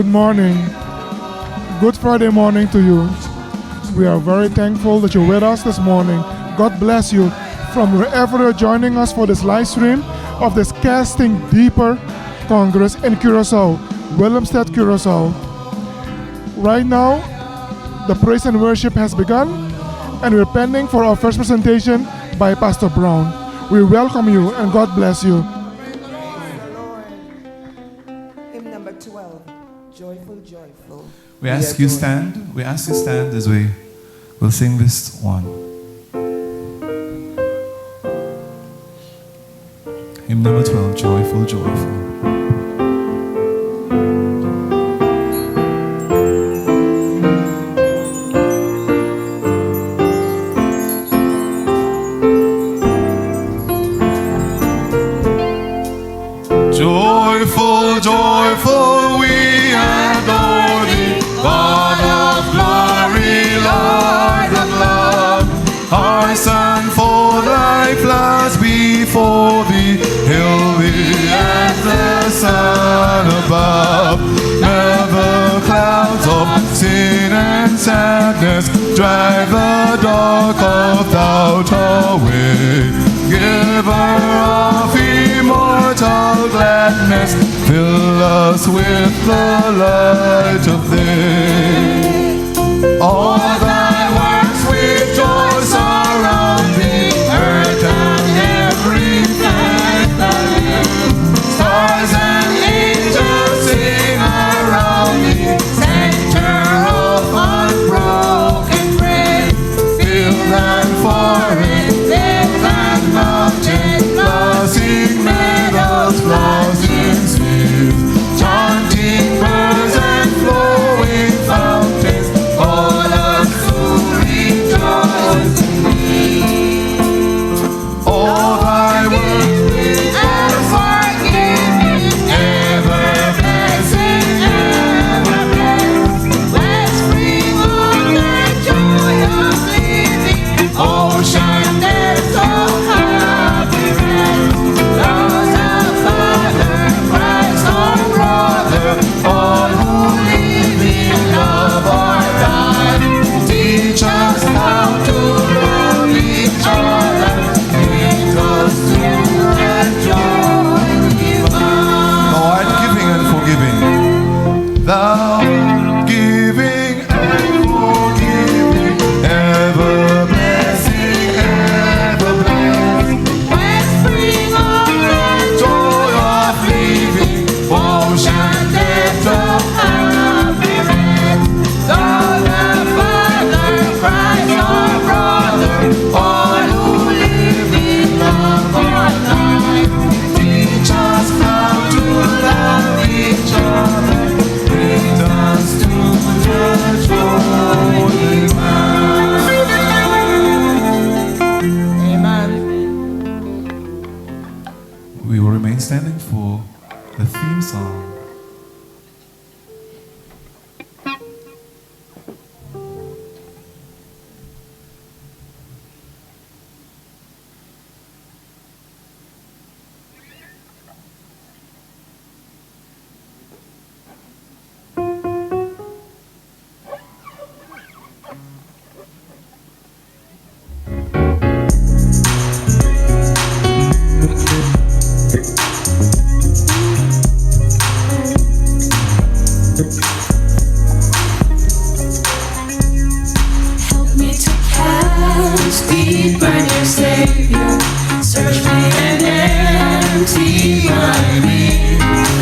Good morning. Good Friday morning to you. We are very thankful that you're with us this morning. God bless you from wherever you're joining us for this live stream of this Casting Deeper Congress in Curacao, Willemstad, Curacao. Right now, the praise and worship has begun, and we're pending for our first presentation by Pastor Brown. We welcome you and God bless you. Hymn number 12, Joyful, Joyful. We ask you stand. We ask you stand as we will sing this one. Hymn number 12, Joyful, Joyful. Joyful, joyful, we adore thee, God of glory, Lord of love. Hearts unfold thy flowers before thee, hail thee as the sun above. Never clouds of sin and sadness drive the dark of doubt away. Giver of immortal gladness, fill us with the light of day. All thy works with joy surround thee, earth and everything that lives. Stars and angels sing around thee, center of unbroken praise. Field and forest, dale and mountain, flossing meadows, flossing seas, chanting birds and flowing fountains, all us who rejoice in thee. All thy works And forgiving, ever blessing, ever blessed. Wellspring of the joy of living, ocean depths of happy rest. Lord our Father, Christ our brother, all who live in love or die. Teach us how to love each other, lead us to the joy divine. Thou art giving and forgiving. Thou art giving and forgiving, ever blessing, ever blessed. Wellspring of the Joy of living, ocean depth of happy rest. God the Father, Christ our brother, all who live in love or die. Teach us how to love each other. Lead us to the joy divine. Amen. We will remain standing for the theme song. Help me to cast deeper, dear Savior. Search me and empty my being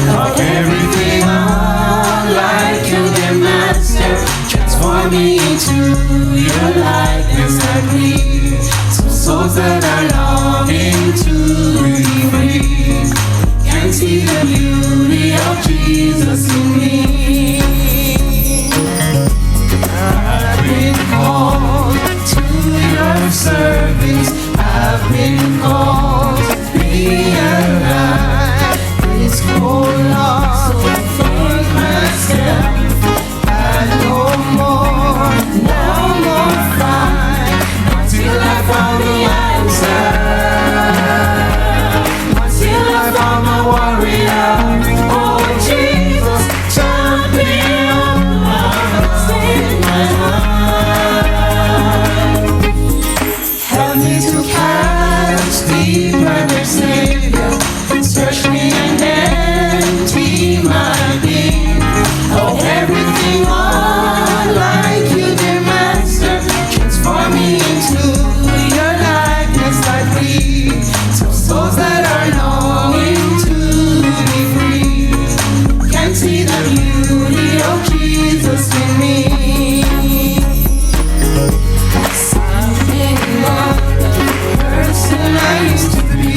of everything unlike you, dear Master. Transform me into your likeness, I plead. Some souls that are longing to be free can see the beauty of Jesus in me. I've been called to your service. I've been called to be alive. This cold lost so for myself. I no more Everything unlike you, dear Master. Transform me into your likeness, I plead. So souls that are longing to be free can see the beauty of Jesus in me. Something not the person I used to be,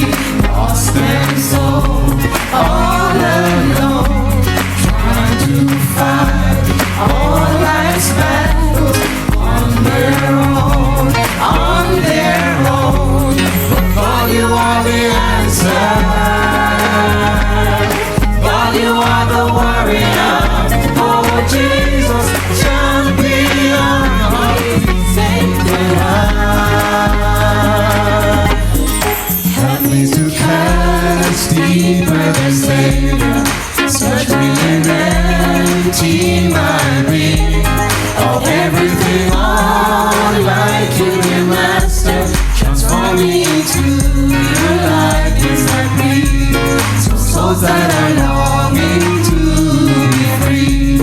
lost and sold, all alone, trying to fight all life's battles on their own, on their own. But God, you are the answer. God, you are the warrior. Oh, Jesus, champion of Satan. Help me to cast deeper than Savior. Search me and empty my being of everything unlike you, dear Master. Transform me into your likeness, I plead. So souls that are longing to be free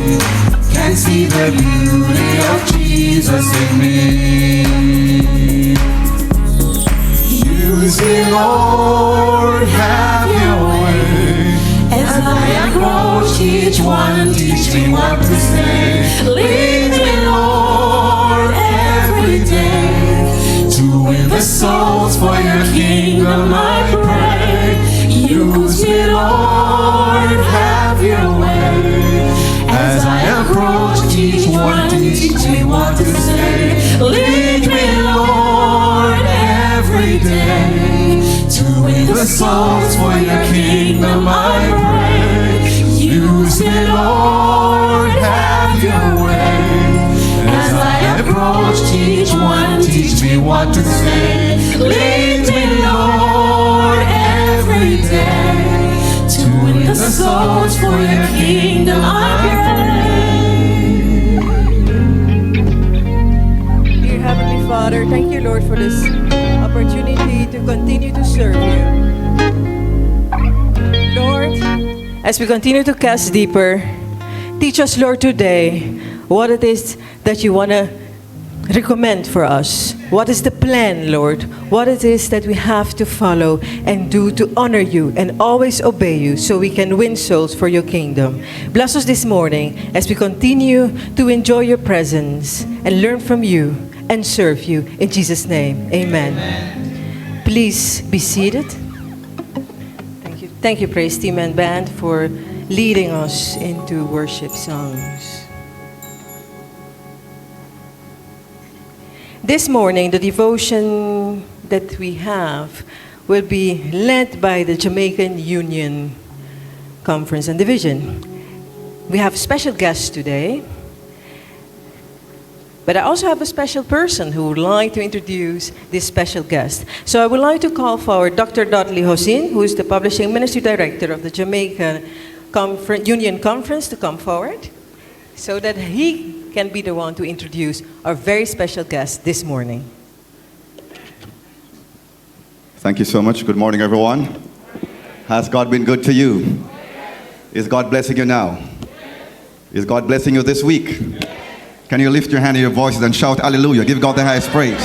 can see the beauty of Jesus in me. Use me, Lord, have your way. As I approach each one, teach me what to say. Lead me, Lord, every day to win the souls for your kingdom. I pray. Use me, Lord, have your way. As I approach each one, teach me what to say. Lead me, Lord, every day to win the souls for your kingdom. I pray. Use me, Lord, have your way. As I approach each one, teach me what to say. Lead me, Lord, every day to win the souls for your kingdom. I pray. Dear Heavenly Father, thank you, Lord, for this opportunity to continue to serve you. Lord, as we continue to cast deeper, teach us, Lord, today what it is that you want to recommend for us. What is the plan, Lord? What it is that we have to follow and do to honor you and always obey you so we can win souls for your kingdom. Bless us this morning as we continue to enjoy your presence and learn from you and serve you. In Jesus' name, amen. Please be seated. Thank you. Thank you, praise team and band, for leading us into worship songs. This morning, the devotion that we have will be led by the Jamaican Union Conference and Division. We have special guests today, but I also have a special person who would like to introduce this special guest. So I would like to call forward Dr. Dudley Hosein, who is the Publishing Ministry Director of the Jamaica Union Conference, to come forward so that he can be the one to introduce our very special guest this morning. Thank you so much. Good morning, everyone. Has God been good to you? Is God blessing you now? Is God blessing you this week? Can you lift your hand and your voices and shout hallelujah? Give God the highest praise.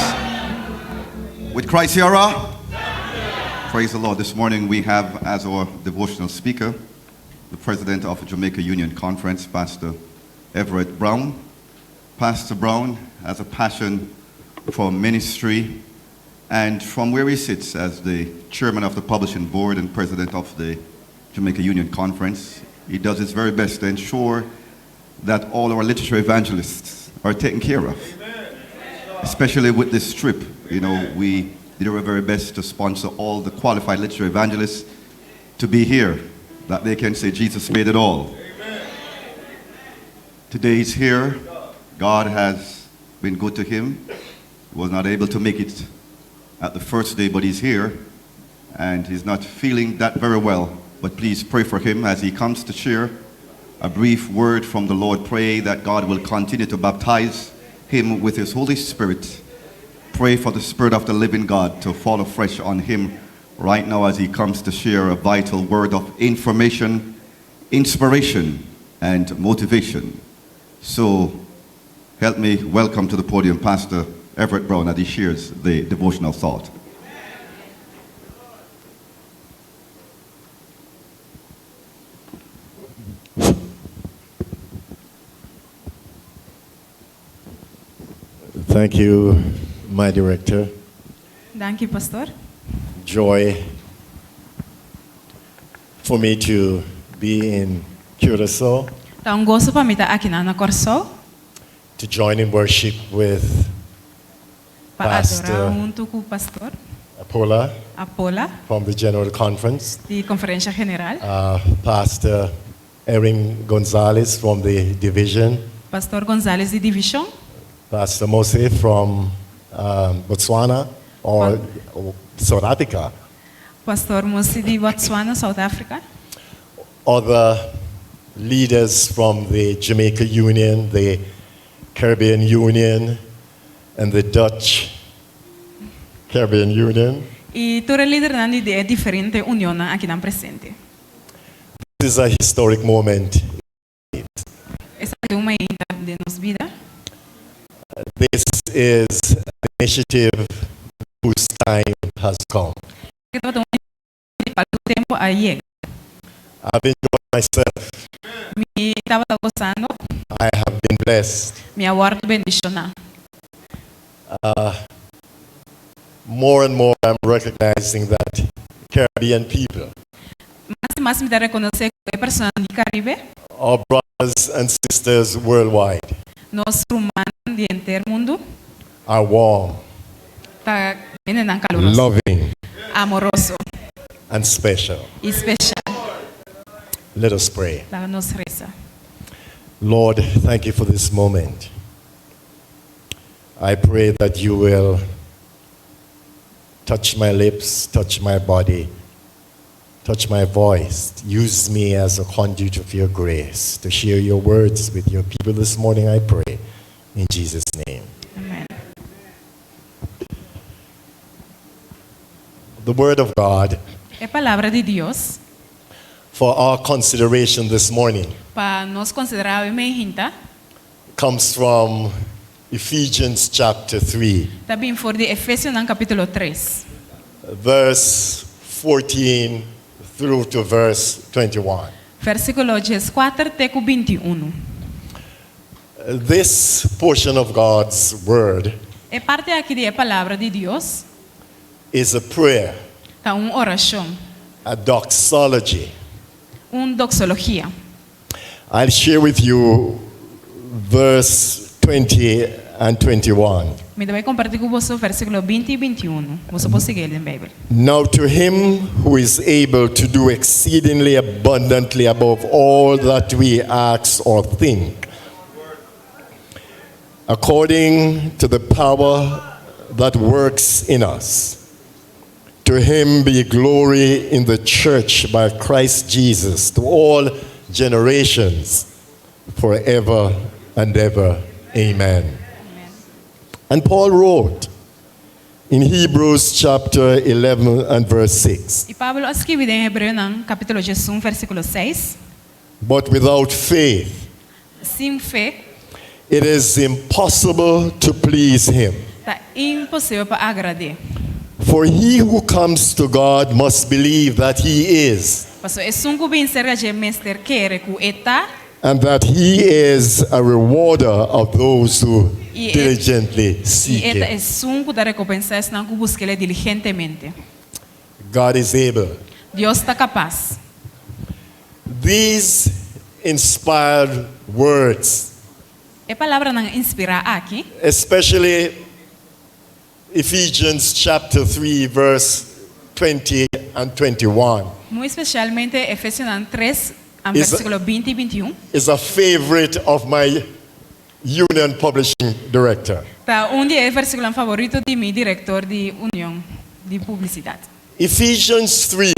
With Christ Sierra? Praise the Lord. This morning we have as our devotional speaker, the president of the Jamaica Union Conference, Pastor Everett Brown. Pastor Brown has a passion for ministry, and from where he sits as the chairman of the publishing board and president of the Jamaica Union Conference, he does his very best to ensure that all our literature evangelists are taken care of. Amen. Especially with this trip. You know, we did our very best to sponsor all the qualified literature evangelists to be here, that they can say Jesus paid it all. Amen. Today he's here. God has been good to him. He was not able to make it at the first day, but he's here, and he's not feeling that very well. But please pray for him as he comes to share a brief word from the Lord. Pray that God will continue to baptize him with his Holy Spirit. Pray for the Spirit of the living God to fall afresh on him right now as he comes to share a vital word of information, inspiration, and motivation. So help me welcome to the podium Pastor Everett Brown as he shares the devotional thought. Thank you, my director. Danki, pastor. Joy for me to be in Curacao, Ta un goso pa mi ta aki na Kòrsou to join in worship with pa adorá Pastor huntu ku pastor Apola Apola from the General Conference, di Konferensia General, Pastor Erin Gonzalez from the division, Pastor González di Divishon, Pastor Mose from Botswana or South Africa, Pastor Mosi di Botswana, South Africa, other leaders from the Jamaica Union, the Caribbean Union, and the Dutch Caribbean Union. I tur e lidernan di diferente unionnan aki nan presente. This is a historic moment. Esaki ta un momento di nos bida. This is an initiative whose time has come. Ku ta un tempu a yega. I've enjoyed myself. Mi tabata gosando, I have been blessed. Mi a wòrdu bendishoná. More and more, I'm recognizing that Caribbean people Mas i mas mi ta rekonosé ku e personanan di Karibe, are brothers and sisters worldwide, nos rumannan di henter mundu, are warm, ta hendenan kaluroso, loving, amoroso and special. I spesial. Let us pray. Laga nos resa. Lord, thank you for this moment. I pray that you will touch my lips, touch my body, touch my voice. Use me as a conduit of your grace to share your words with your people this morning, I pray. In Jesus' name. Amen. The Word of God E palabra di Dios for our consideration this morning pa nos konsiderá e mainta comes from Ephesians chapter 3, ta bin for di Efesionan kapítulo 3, verse 14 through to verse 21. Versíkulo 14 te ku 21. This portion of God's Word E parti aki di e palabra di Dios is a prayer, ta un orashon, a doxology. Un doxologia. I'll share with you verse 20 and 21. Mi ta bai kompartí ku boso versíkulo 20 i 21. Boso por sigui den Beibel. Now to him who is able to do exceedingly abundantly above all that we ask or think, according to the power that works in us, to him be glory in the church by Christ Jesus to all generations, forever and ever. Amen. And Paul wrote in Hebrews chapter 11 and verse 6 I Pablo a skirbi den Hebreonan kapítulo 11, versíkulo 6, But without faith, Sin fe, it is impossible to please him. Ta imposibel pa agrad'é. For he who comes to God must believe that he is, Paso esun ku bin serka dje mester kere ku e ta and that he is a rewarder of those who diligently i seek e ta him. esun ku ta rekompensá esnan ku busk'é diligentemente. God is able. Dios ta kapas. These inspired words, E palabranan inspirá aki, especially Ephesians chapter 3, verse 20 and 21, muy espesialmente Efesionan 3, versíkulo 20 i 21, is a favorite of my union publishing director. Ta un di e versíkulonan favorito di mi direktor di Union di Publisidat. Ephesians 3,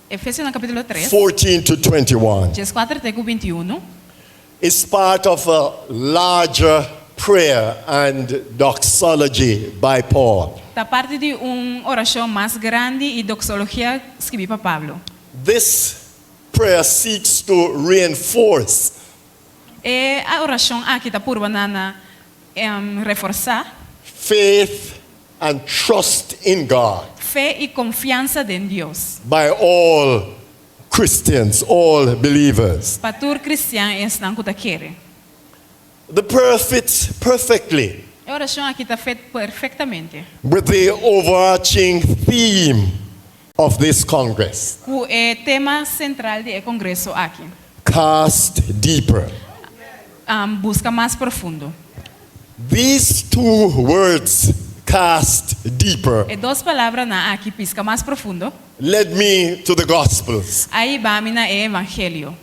Efesionan kapítulo 3, 14 to 21 14 te ku 21, is part of a larger prayer and doxology by Paul. Ta parti di un orashon mas grandi i doxologia skirbí pa Pablo. This prayer seeks to reinforce E E orashon aki ta purba na reforsá. Faith and trust in God. Fe i konfiansa den Dios. By all Christians, all believers. Pa tur kristian i esnan ku ta kere. The prayer fits perfectly. E orashon aki ta fit perfektamente. With the overarching theme of this Congress. Ku e tema sentral di e kongreso aki. Cast deeper. Buska mas profundo. These two words, cast deeper. E dos palabranan aki, piska mas profundo. Led me to the Gospels. A hiba mi na e Evangelio.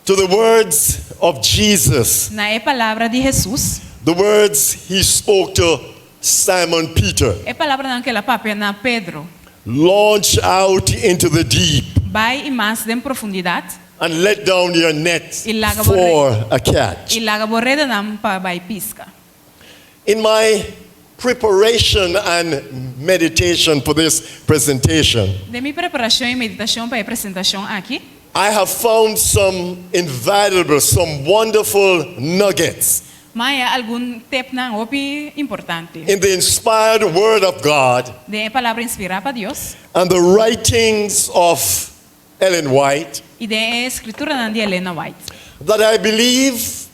To the words of Jesus. Na e palabra di Hesus. The words he spoke to Simon Peter. E palabranan ku el a papia na Pedro. Launch out into the deep. Bai i mas den profundidat. And let down your net I laga bo for a catch. I laga bo redanan pa bai piska. In my preparation and meditation for this presentation. Den mi preparashon i meditashon pa e presentashon aki. I have found some invaluable, some wonderful nuggets. Mi a haña algun tepnan hopi importante. In the inspired Word of God. Den e Palabra inspirá pa Dios. And the writings of Ellen White. I den e eskrituranan di Elena White. That I believe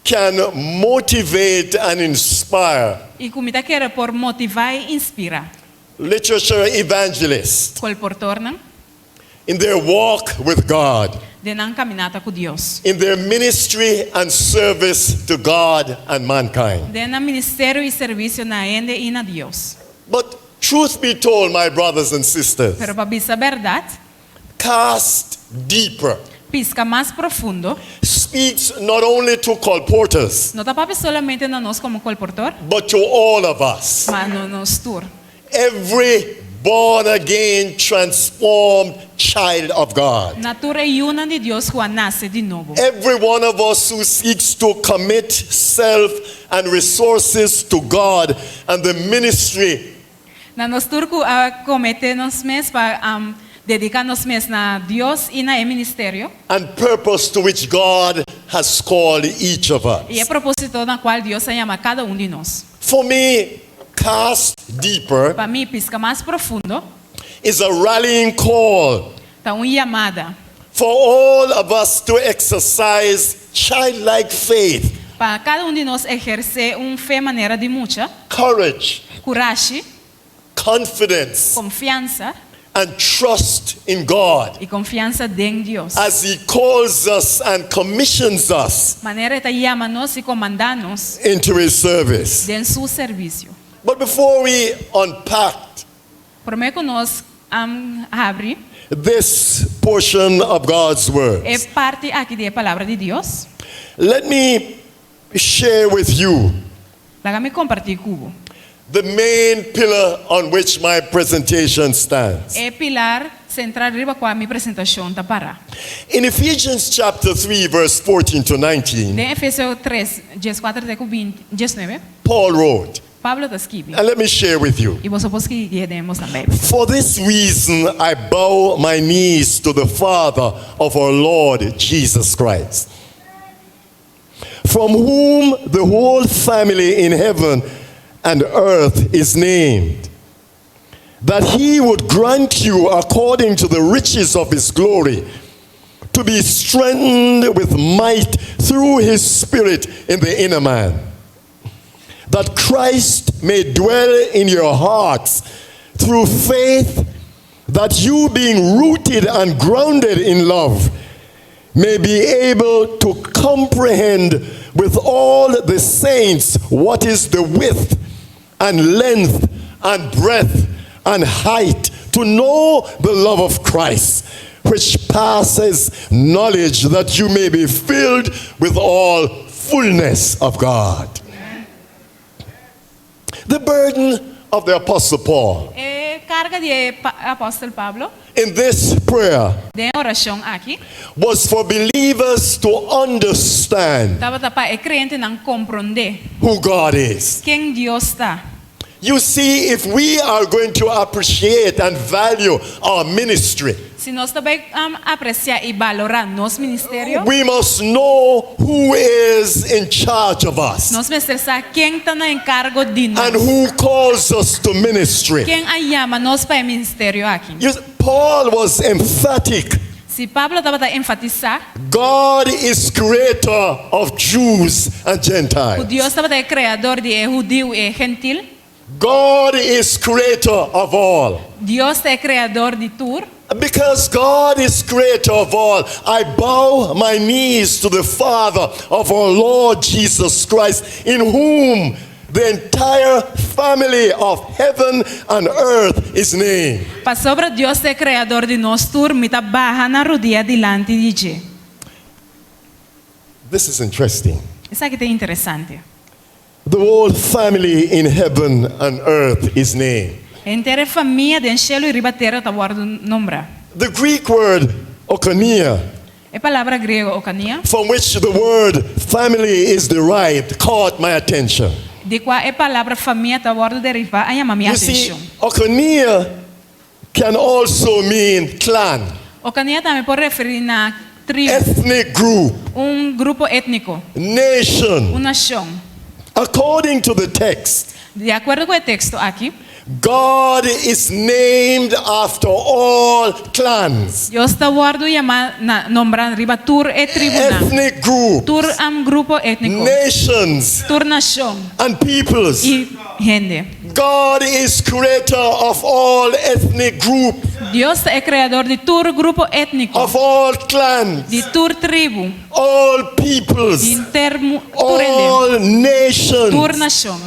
can motivate and inspire. I ku mi ta kere por motivá i inspirá. Literature evangelists. Kolportornan. In their walk with God. Den nan kaminata ku Dios. In their ministry and service to God and mankind. Den nan ministerio i servisio na hende i na Dios. But truth be told, my brothers and sisters. Pero pa bisa bèrdat. Cast deeper. Piska mas profundo. Speaks not only to colporteurs. No ta papia solamente na nos komo kolportor. But to all of us. Ma na nos tur. Every born again transformed child of God. Na tur e yunan di Dios ku a nase di nobo. Every one of us who seeks to commit self and resources to God and the ministry. Na nos tur ku a komete nos mes pa dediká nos mes na Dios i na e ministerio. And purpose to which God has called each of us. I e propósito na kual Dios a yama kada un di nos. For me, cast deeper. Pa mi, piska mas profundo. Is a rallying call. Ta un yamada. For all of us to exercise childlike faith. Pa kada un di nos ehersé un fe manera di mucha. Courage. Kurashi. Confidence. Konfiansa. And trust in God. I konfiansa den Dios. As He calls us and commissions us. Manera E ta yama nos i komandá nos. Into His service. Den Su servisio. But before we unpack. Promé ku nos habri. This portion of God's Word. E parti aki di e Palabra di Dios. Let me share with you. Laga mi kompartí ku bo. The main pillar on which my presentation stands. E pilar sentral riba kua mi presentashon ta pará. In Ephesians chapter 3 verse 14 to 19. Den Efesio 3, 14 te ku 19. Paul wrote. Pablo ta skibi. And let me share with you. I boso por skibi den boso Beibel. For this reason I bow my knees to the Father of our Lord Jesus Christ, from whom the whole family in heaven and earth is named, that he would grant you according to the riches of his glory to be strengthened with might through his Spirit in the inner man, that Christ may dwell in your hearts through faith, that you being rooted and grounded in love may be able to comprehend with all the saints what is the width and length and breadth and height, to know the love of Christ, which passes knowledge, that you may be filled with all fullness of God. The burden of the Apostle Paul. E karga di e Apòstel Pablo. In this prayer. Den e orashon aki. Was for believers to understand. Tabata pa e kreyentenan komprondé. Who God is. Ken Dios ta. You see, if we are going to appreciate and value our ministry. Si nos ta bai apresiá i balorá nos ministerio, we must know who is in charge of us nos mester sa ken ta na enkargo di and nos, who calls us to ministry. ken a yama nos pa e ministerio aki. You see, Paul was emphatic. Si Pablo tabata enfatisá God is creator of Jews and ku Gentiles. Dios tabata e kreador di e hudiu i e gentil, God is creator of all. Dios ta e kreador di tur. Because God is creator of all, I bow my knees to the Father of our Lord Jesus Christ, in whom the entire family of heaven and earth is named. Pasobra Dios ta e kreador di nos tur, mi ta baha na rudia dilanti di dje. This is interesting. Esaki ta interesante. The whole family in heaven and earth is named. Henter e famia den shelu i riba tera ta wòrdu nombrá. The Greek word oikonia, E palabra griego oikonia, from which the word family is derived, caught my attention. di kua e palabra famia ta wòrdu derivá, a yama mi You see, atenshon. oikonia can also mean clan, Oikonia tambe por referí na tribu, ethnic group, un grupo étniko, nation. un nashon. According to the text, Di akuerdo ku e teksto aki, God is named after all clans, Dios ta wòrdu yamá na nombrá riba tur e tribunan, ethnic groups, tur un grupo étniko, nations, tur nashon and peoples. i hende. God is creator of all ethnic groups, Dios ta e kreador di tur grupo étniko, of all clans, di tur tribu, all peoples, di inter tur hende, all tur nations. nashon.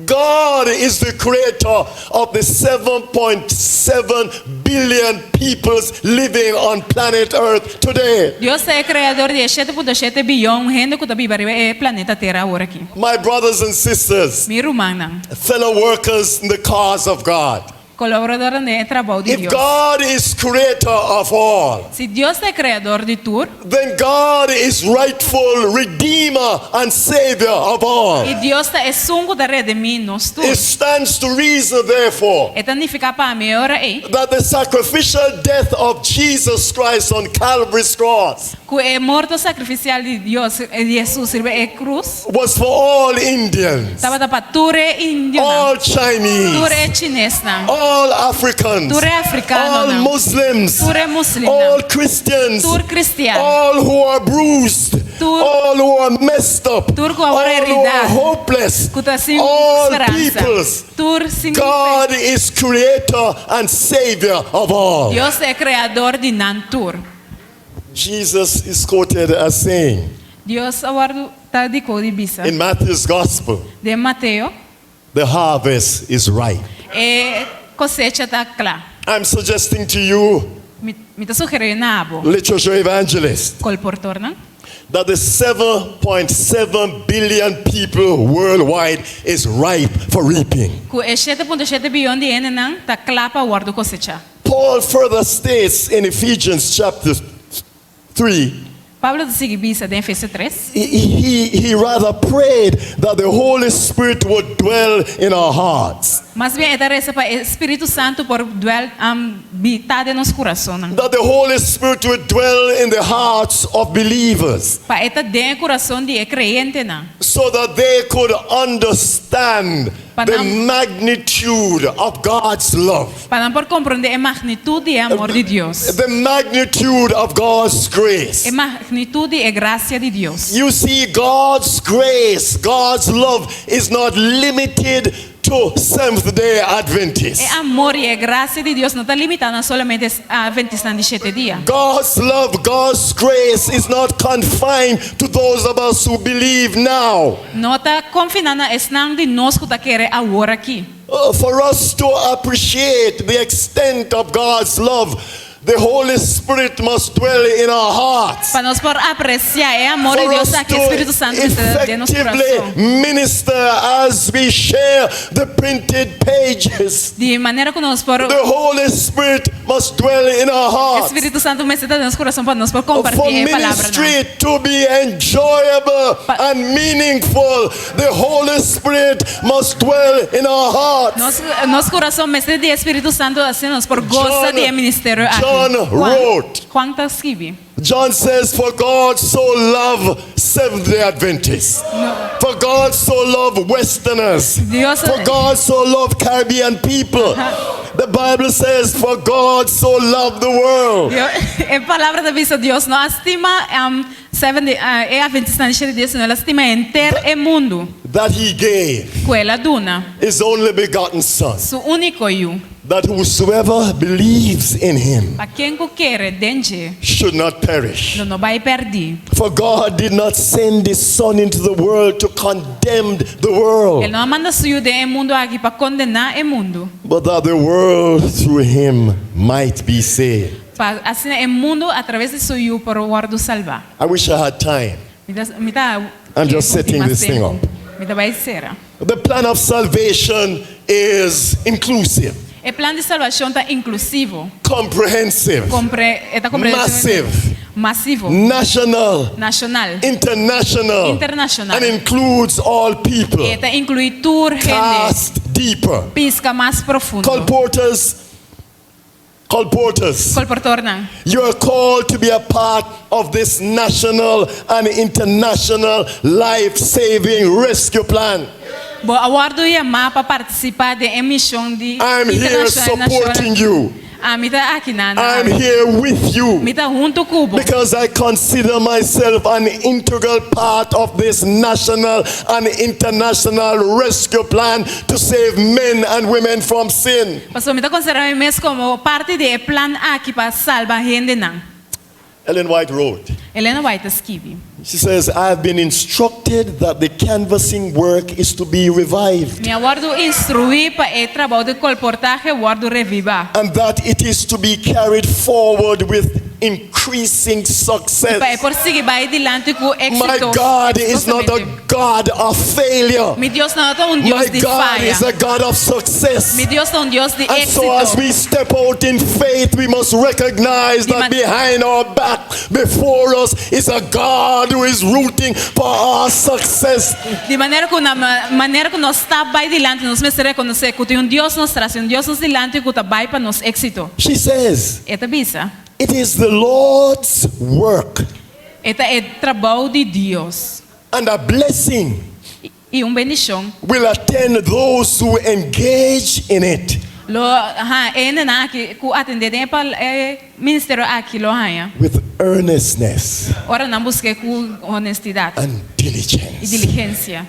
God is the creator of the 7.7 billion peoples living on planet Earth today. Dios ta e kreador di e 7.7 biyon hende ku ta biba riba e planeta Tera awor aki. My brothers and sisters, Mi rumannan, fellow workers in the cause of God, kolaboradornan den e trabou di if Dios. God is creator of all, Si Dios ta e kreador di tur, then God is rightful redeemer and savior of all. i Dios ta esun ku ta redimí nos tur. It stands to reason, therefore, E ta nifiká pa mi e ora ei that the sacrificial death of Jesus Christ on Calvary's cross ku e morto sakrifisial di Dios, di Hesus riba e krus, was for all Indians, tabata pa tur e indionan, all tur Chinese, e chinesnan, all Africans, tur e all afrikanonan, Muslims, tur e muslimnan, all Christians, tur kristian, all who are bruised, Tur- all who are messed up, Tur ku all awor who are heridá, hopeless, ku ta sin all speransa, peoples. tur sin fe. God is creator and savior of all. Dios ta e kreador di nan tur. Jesus is quoted as saying Dios a wòrdu ta di ko di bisa in Matthew's gospel, den Mateo, the harvest is ripe. E kosecha ta kla. I'm suggesting to you, Mi, mi ta sugerí na abo, literature evangelist, kolportornan, that the 7.7 billion people worldwide is ripe for reaping. ku e 7.7 biyon di hendenan ta kla pa wòrdu kosechá. Paul further states in Ephesians chapter 3, Pablo ta sigui bisa den Efesio 3. he rather prayed that the Holy Spirit would dwell in our hearts, Mas bien e ta resa pa e Spiritu Santu por dwell um, habitá den nos kurasonnan. that the Holy Spirit would dwell in the hearts of believers Pa e ta den e kurason di e kreyentenan. so that they could understand Pa the nan- magnitude of God's love, Pa nan por komprondé e magnitut di e amor di Dios. the magnitude of God's grace. E magnitut di e grasia di Dios. You see, God's grace, God's love is not limited to Seventh day Adventists. E amor i e grasia di Dios no ta limitá na solamente atventistanan di shete dia. God's love, God's grace is not confined to those of us who believe now. No ta konfiná na esnan di nos ku ta kere awor aki. For us to appreciate the extent of God's love, the Holy Spirit must dwell in our hearts. Pa nos por apresiá e amor di For Dios us aki, to Spiritu Santu mester den nos effectively kurason. minister as we share the printed pages. Di manera ku nos por The Holy Spirit must dwell in our hearts. Spiritu Santu mester ta den nos kurason pa nos por For kompartí e palabranan. ministry to be enjoyable Pa- and meaningful, the Holy Spirit must dwell in our hearts. Nos, nos kurason mester di Spiritu Santu asina nos por gosa di e ministerio aki. John Juan, wrote. Juan ta skirbi. John says, For God so loved Seventh day Adventists. For God so loved Westerners. Dios- For God so loved Caribbean people. The Bible says, For God so loved the world. Dios, e palabra ta bisa Dios no a stima Seventh Day, e Adventistanan di shete dia, sino el a stima henter e mundu. That he gave Ku el a duna his only begotten Son, su úniko yu. that whosoever believes in him Pa ken ku kere den dje, should not perish. lo no bai pèrdí. For God did not send his Son into the world to condemn the world, E no a manda su yu den e mundu aki pa kondená e mundu, but that the world through him might be saved. pa asina e mundu atraves di su yu por wòrdu salbá. I wish I had time. Mi ta, mi ta I'm just setting this thing up. Mi ta bai sera. The plan of salvation is inclusive, E plan di salbashon ta inklusivo, comprehensive, kompre, e ta komprehensivamente massive, masivo, national, nashonal, international, Internacional. and includes all people. E ta inkluí tur hende, Cast deeper. piska mas profundo. Colporters, colporters, Kolportornan, you are called to be a part of this national and international life-saving rescue plan. Bo a wòrdu yamá pa partisipá den e mishon di I'm here internashonal supporting you. Ami ta aki nan. I'm here with you. Mi ta huntu ku bo. Because I consider myself an integral part of this national and international rescue plan to save men and women from sin. Pasobra mi ta konsiderá mi mes komo parti di e plan aki pa salba hendenan. Ellen White wrote, Elena White a skibi. she says, I have been instructed that the canvassing work is to be revived Mi a wòrdu instruí pa e trabou di kolportahe wòrdu revivá. and that it is to be carried forward with increasing Pa e success. por sigui bai dilanti ku My éksito. God is not a Exitosamente. God of failure. Mi Dios no ta un Dios My di God faya. is a God of success. Mi Dios ta un Dios di And so as éksito. we step out in faith, we must recognize Di that man- behind our back, before us, is a God who is rooting for our success. Di manera ku na manera ku nos ta bai dilanti, nos mester rekonosé ku tin un Dios nos tras, un Dios nos dilanti ku ta bai pa nos éksito. She says, E ta bisa, It is the Lord's work E ta e trabou di Dios. and a blessing I un bendishon. will attend those who engage in it. Lo ha e hendenan aki ku atendé den e pal e ministerio aki lo haña. With earnestness Ora nan busk'é ku honestidat and i diligence. diligensia.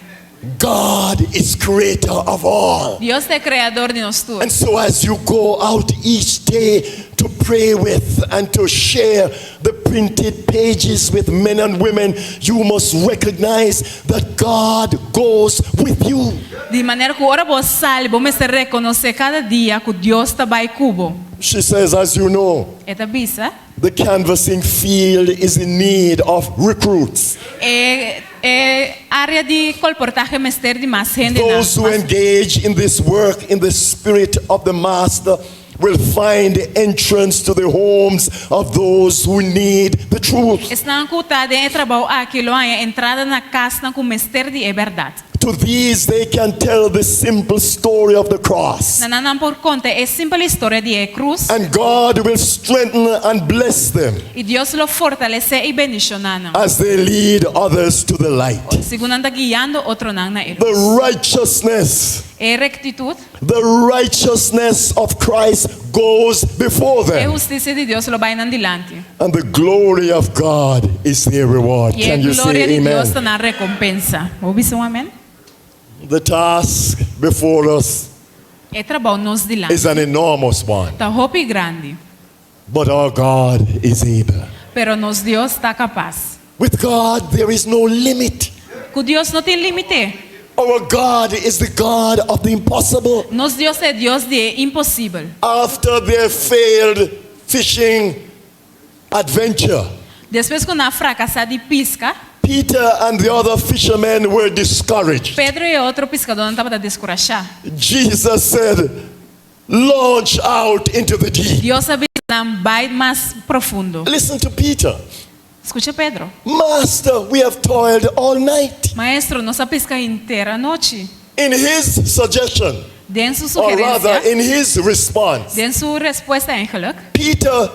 God is creator of all. Dios ta e kreador di nos tur. And so, as you go out each day to pray with and to share the printed pages with men and women, you must recognize that God goes with you. Di manera ku ora bo sali, bo mester rekonosé kada dia ku Dios ta bai ku bo. She says, as you know, E ta bisa. the canvassing field is in need of recruits. E e área di kolportahe mester di mas hendenan. Those who Mas engage in this work in the spirit of the Master will find entrance to the homes of those who need the truth. Esnan ku ta den e trabou aki lo haña entrada na kasnan ku mester di e bèrdat. To these they can tell the simple story of the cross. Na nan nan por konta e simpel historia di e krus And God will strengthen and bless them i Dios lo fortalesé i bendishoná nan. as they lead others to the light. Segun nan ta guiando otronan na e The lus. righteousness, E rektitut, the righteousness of Christ goes before e them. hustisia di Dios lo bai nan dilanti. And the glory of God is their reward. I e Can you gloria say di Dios amen? ta nan rekompensa. Bo bisa un amèn? The task before us E trabou nos dilanti is an enormous one, ta hopi grandi, but our God is able. pero nos Dios ta kapas. With God, there is no limit. Ku Dios no tin límite. Our God is the God of the impossible. Nos Dios ta e Dios di e imposibel. After their failed fishing adventure, Despues ku nan a frakasá di piska, Peter and the other fishermen were discouraged. Pedro i e otro piskadónan tabata deskurashá. Jesus said, Launch out into the deep. Dios a bisa nan bai mas profundo. Listen to Peter. Skucha Pedro. Master, we have toiled all night. Maestro, nos a piska henter anochi. In his suggestion, Den su or rather, sugerensia, in his response, den su respuesta eigenlijk, Peter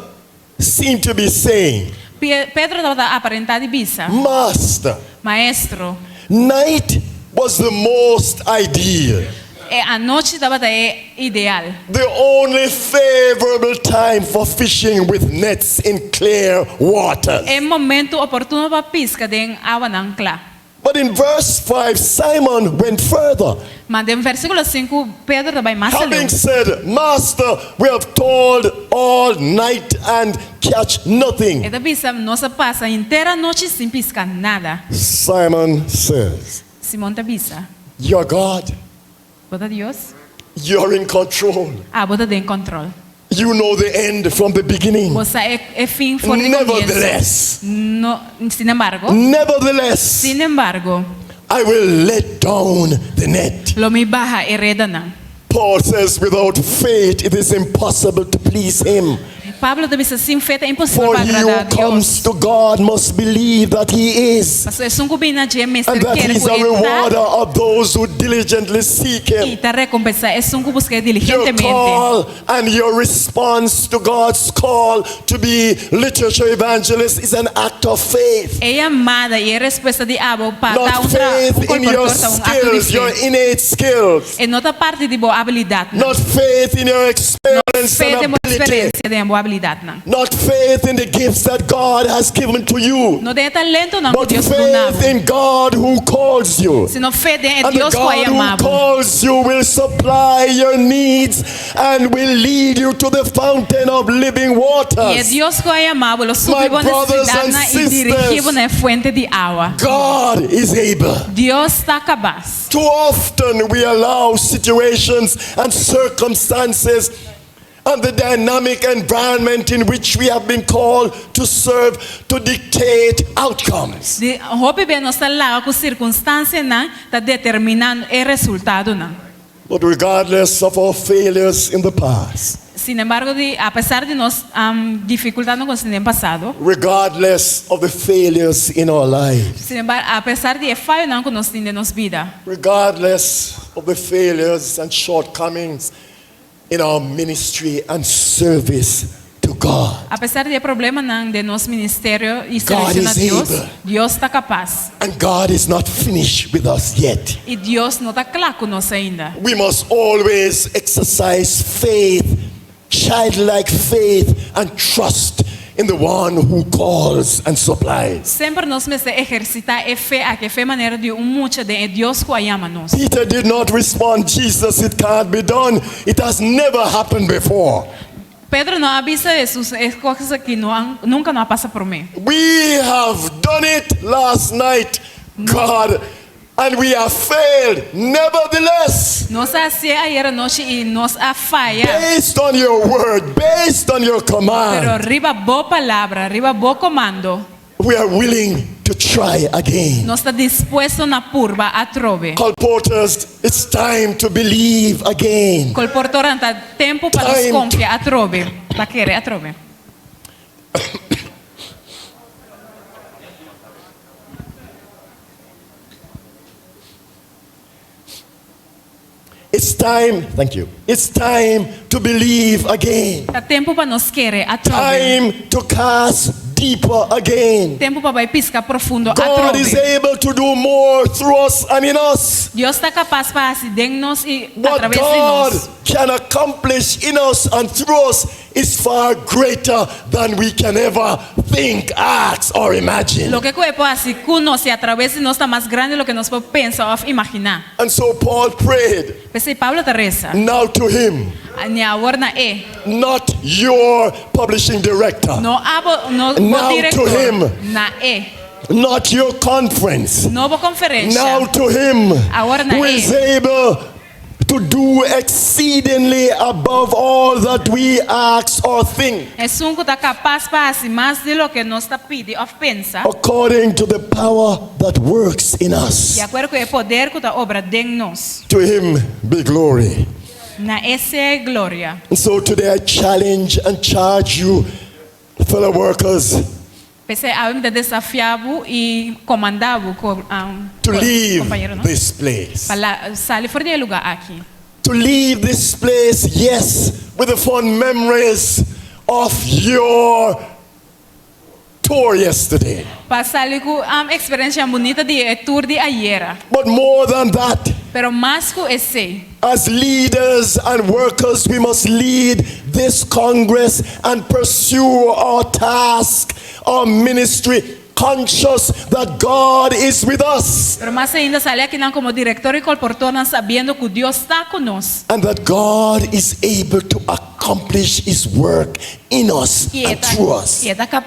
seemed to be saying, Pedro tabata aparentá di bisa. Master, Maestro. night was the most ideal. E anochi tabata e ideal. The only favorable time for fishing with nets in clear waters. E momento oportuno pa piska den awanan kla. But in verse 5, Simon went further. Ma den versíkulo 5, Pedro ta bai mas aleu. Having said, Master, we have toiled all night and catch nothing. E ta bisa, Nos a pasa henter anochi sin piska nada. Simon says, Simon ta bisa, You're God. Bo ta Dios? You're in control. Abo ta den kòntròl. You know the end from the beginning. Bo sa e, e fin for di komienso. Nevertheless, No, sin embargo, nevertheless, sin embargo, I will let down the net. lo mi baha e redanan. Paul says, without faith, it is impossible to please him. Pablo ta bisa, Sin fe ta imposibel For pa he agradá who comes Dios. to God must believe that he is, Pasobra esun ku bini na dje mester and that kere he is ku a e ta rewarder of those who diligently seek i him. ta rekompensá esun ku busk'é Your diligentemente. call and your response to God's call to be literature evangelist is an act of faith. E yamada i e respuesta di abo pa ta Not un tra faith un in your kolportor ta un akto di skills, your fe. innate skills. E no ta parti di bo abilidatnan. Not faith in your experience Fe and den bo ability. eksperensia, den bo abilidatnan. Not faith in the gifts that God has given to you. No den e talentonan ku But Dios duna faith bo, in God who calls you. sino fe den e And the Dios ku a God who yama bo. calls you will supply your needs and will lead you to the fountain of living I e waters. Dios ku a yama bo lo supli My bo brothers and nesesidatnan i dirigí bo sisters, na e fuente di awa. God is able. Dios ta kabas. Too often we allow situations and circumstances and the dynamic environment in which we have been called to serve to dictate outcomes. Di hopi bia nos ta laga ku sirkunstansianan ta determiná e resultadonan. But regardless of our failures in the past, Sin embargo, di apesar di nos difikultatnan ku nos tin den pasado, regardless of the failures in our lives, sin embargo, apesar di e fayonan ku nos tin den nos bida, regardless of the failures and shortcomings in our ministry and service to God. Apesar di e problemanan den nos ministerio i God servisio na is Dios, able. Dios ta kapas. And God is not finished with us yet. I Dios no ta kla ku nos ainda. We must always exercise faith, childlike faith, and trust in the one who calls and supplies. Semper nos mester ehersitá e fe aki, e fe manera di un mucha den e Dios ku a yama nos. Peter did not respond, Jesus, it can't be done. It has never happened before. Pedro no a bisa Hesus e kos aki no a, nunka no a pasa promé. We have done it last night, God, and we have failed. Nevertheless, Nos a hasié ayera nochi i nos a faya. based on your word, based on your Pero command, riba bo palabra, riba bo komando, we are willing to try again. nos ta dispuesto na purba atrobe. Colporteurs, it's time to believe again. Kolportornan, ta tempu pa nos Time konfia atrobe, pa kere atrobe. It's time, thank you. It's time to believe again. Ta tempu pa nos kere atrobe. Time to cast deeper again. Tempu pa bai piska profundo God is atrobe. able to do more through us and in us. Dios ta kapas pa hasi den nos i What atraves di God nos. can accomplish in us and through us is far greater than we can ever think, ask, or imagine. Loke ku e por hasi ku nos i atraves di nos ta mas grandi loke nos por pensa òf imaginá. And so Paul prayed, P'esei Pablo ta resa, now to him, Ni awor na e. not your publishing director, No abo, no bo Now to direktor, him. na e. not your conference, No bo konferensha. now to him Awor na who e. is able to do exceedingly above all that we ask or think, Esun ku ta kapas pa hasi mas di loke nos ta pidi òf pensa, according to the power that works in us. di akuerdo ku e poder ku ta obra den nos. To him be glory. Na e sea e gloria. And so today I challenge and charge you, fellow workers, P'esei awe mi ta desafiá bo i komandá bo, to leave kompañero, no? this place. Pa la, sali for di e lugá aki. To leave this place, yes, with the fond memories of your tour yesterday. Pa sali ku un eksperensia bunita di e tour di ayera. But more than that, Pero mas ku esei, as leaders and workers, we must lead this Congress and pursue our task, our ministry, conscious that God is with us pero mas ainda sali akinan komo direktor i kolportornan sabiendo ku Dios ta ku nos. And that God is able to accomplish His work in us I and through us. E ta, kap,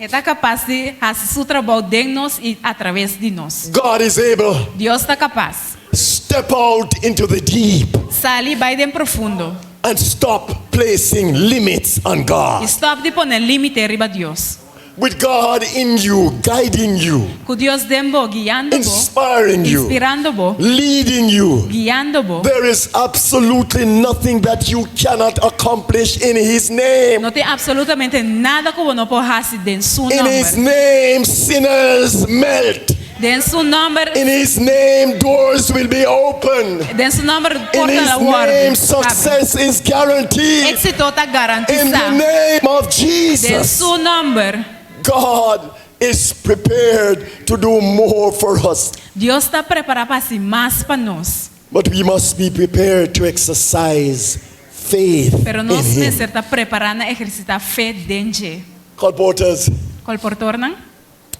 e ta kapas di hasi su trabou den nos i a traves di nos. God is able. Dios ta kapas. Step out into the deep Sali bai den profundo. And stop placing limits on I God. stòp di pone límite riba Dios. With God in you, guiding you, Ku Dios den bo, guiando bo, inspiring you, inspirando bo, leading you, guiando bo. There is absolutely nothing that you cannot accomplish in His name. No tin apsolutamente nada ku bo no por hasi den su In His nòmber. name, sinners melt. Den su nòmber, In His name, doors will be opened. den su nòmber In porta His ta wòrdu. name, success is guaranteed. Éksito ta In the garantisá. name of Den Jesus, su nòmber, God is prepared to do more for us. Dios ta prepará pa hasi mas pa nos. But we must be prepared to exercise faith Pero in nos Him. mester ta prepará na ehersitá fe den dje. Colporteurs, Kolportornan,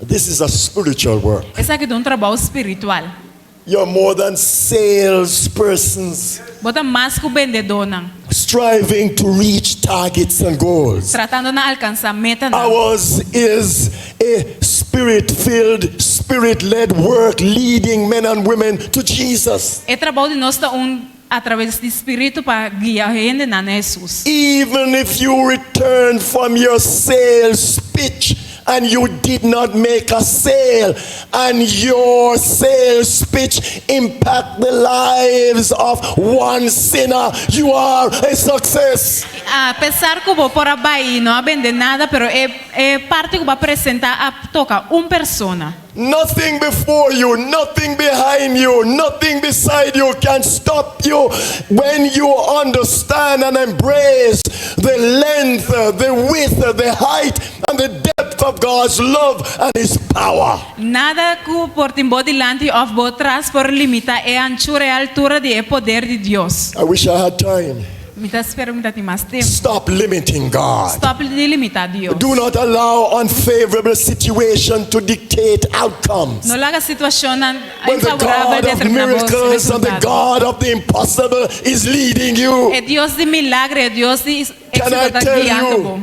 this is a spiritual work. Esaki ta un trabou spiritual. You're more than salespersons Bo ta mas ku bendedónan, striving to reach targets and goals. tratando na alkansá metanan. Ours is a spirit filled, spirit led work leading men and women to Jesus. E trabou di nos ta un a traves di spiritu pa guia hendenan na Hesus. Even if you return from your sales pitch and you did not make a sale, and your sales pitch impact the lives of one sinner, you are a success. Apesar ku bo por a bai i no a bende nada, pero e e parti ku bo a presentá a toka un persona. Nothing before you, nothing behind you, nothing beside you can stop you when you understand and embrace the length, the width, the height, and the depth of God's love and His power. Nada ku por tin bo dilanti òf bo tras por limitá e anchura i altura di e poder di Dios. I wish I had time. Mi ta spera mi ta tin mas tempu. Stop limiting God. Stòp di limitá Dios. Do not allow unfavorable situation to dictate outcomes. No laga situashonnan When the infavorabel God of determiná bo miracles and the resultado. God of the impossible is leading you. E Dios di milagro, e Dios di Can I éksito ta tell guiando you, bo.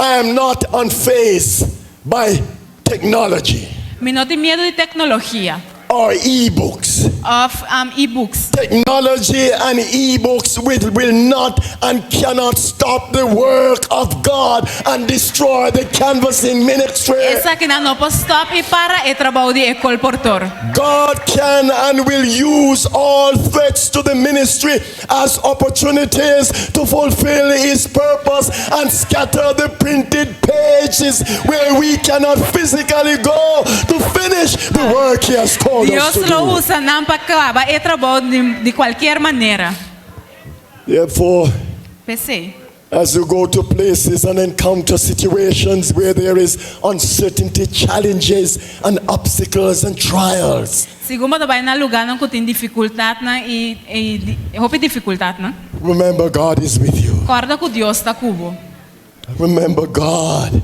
I am not unfazed by technology Mi no tin miedu di teknologia or e-books. òf e-books. Technology and e-books will, will not and cannot stop the work of God and destroy the canvassing ministry. Esakinan no por stòp i para e trabou di e kolportor. God can and will use all threats to the ministry as opportunities to fulfill His purpose and scatter the printed pages where we cannot physically go to finish the work He has called us Dios to lo do. usa nan pa kaba e trabou di, di kualke manera. Therefore, P'esei. as you go to places and encounter situations where there is uncertainty, challenges, and obstacles and trials, Segun bo ta bai na lugánan ku tin difikultatnan i i hopi difikultatnan. remember God is with you. Kòrda ku Dios ta ku bo. Remember God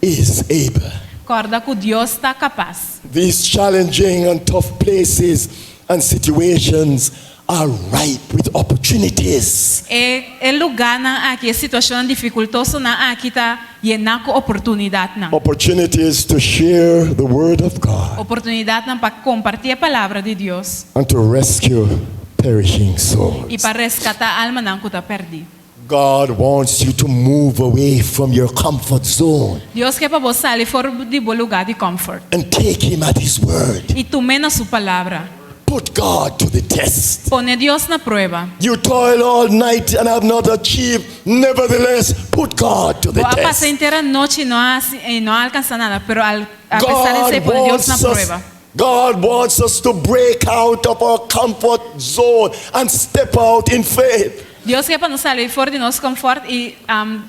is able. Kòrda ku Dios ta kapas. These challenging and tough places and situations are ripe with opportunities. E e lugánan aki, e situashonnan difikultosonan aki ta yená ku oportunidatnan. Opportunities to share the word of God Oportunidatnan pa kompartí e palabra di Dios and to rescue perishing souls. i pa reskatá almanan ku ta pèrdí. God wants you to move away from your comfort zone Dios ke pa bo sali for di bo lugá di comfort and take Him at His word. i tum'é na su palabra. Put God to the test. Pone Dios na prueba. You toil all night and have not achieved. Nevertheless, put God to the Bo a pasa test. henter anochi i no a hasi i no a alkansá nada, pero al apesar di esei God pone Dios na wants us, prueba. God wants us to break out of our comfort zone and step out in faith. Dios ke pa nos sali for di nos comfort i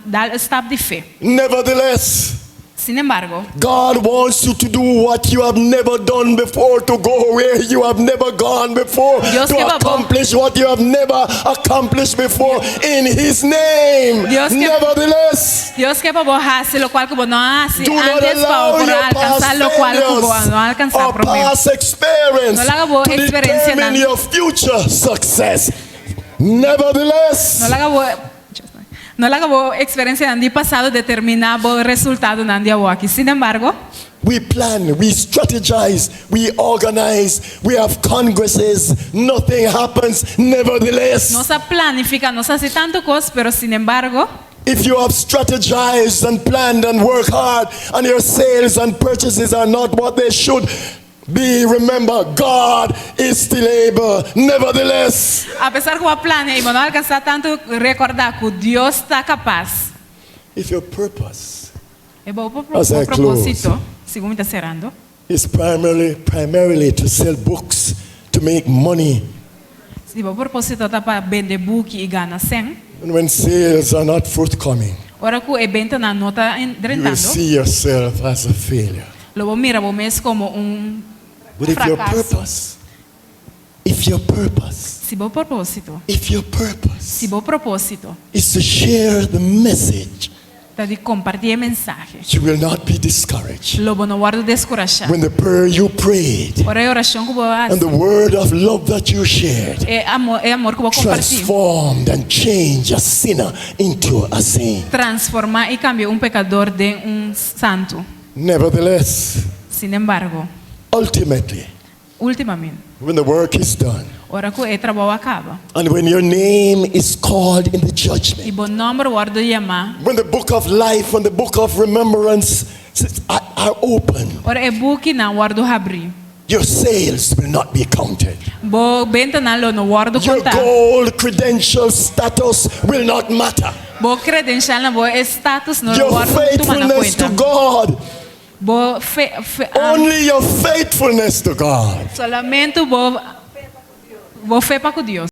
dal e stap di fe. Nevertheless, Sin embargo, God wants you to do what you have never done before, to go where you have never gone before, Dios to ke pa bo. accomplish what you have never accomplished before in His name. Dios ke- Nevertheless, Dios ke pa bo hasi lokual ku bo no a hasi do not antes pa allow bo por your alkansá past lokual ku bo failures no a alkansá or promé. past experience No laga bo to eksperensianan. determine your future success. Nevertheless, No laga bo no laga bo eksperensianan di pasado determiná bo resultadonan di awoki. Sin embargo, We plan, we strategize, we organize, we have congresses, nothing happens. Nevertheless, nos a planifiká, nos a hasi tantu kos, pero sin embargo, if you have strategized and planned and worked hard and your sales and purchases are not what they should be, remember, God is still able. Nevertheless, Apesar ku bo a plania i bo no a alkansá tantu, rekordá ku Dios ta kapas. if your purpose E bo As I close. propósito, segun mi ta serando, is primarily, primarily to sell books, to make money, si bo propósito ta pa bende buki i gana sèn, and when sales are not forthcoming, ora ku e bentanan no ta you will drentando, see yourself as a failure. lo bo mira bo mes komo un But if your frakaso. purpose, if your purpose, Si bo propósito, if your purpose si bo propósito is to share the message, ta di kompartí e mensahe, you will not be discouraged. lo bo no wòrdu deskurashá. When the prayer you prayed Ora e orashon ku bo and hasi, the word of love that you shared e amor, e amor ku bo kompartí, transformed and changed a sinner into a saint. transformá i kambia un pekador den un santu. Nevertheless, Sin embargo, ultimately, últimamente, when the work is done ora ku e trabou a kaba and when your name is called in the judgment, i bo nòmber wòrdu yamá, when the book of life and the book of remembrance are open, ora e bukinan wòrdu habrí, your sales will not be counted. bo bentanan lo no wòrdu Your kontá, gold credential status will not matter. bo kredensialnan, bo status no lo Your wòrdu tumá na faithfulness to kuenta. God, Bo fe, fe, only your faithfulness to God solamente bo bo fe pa ku Dios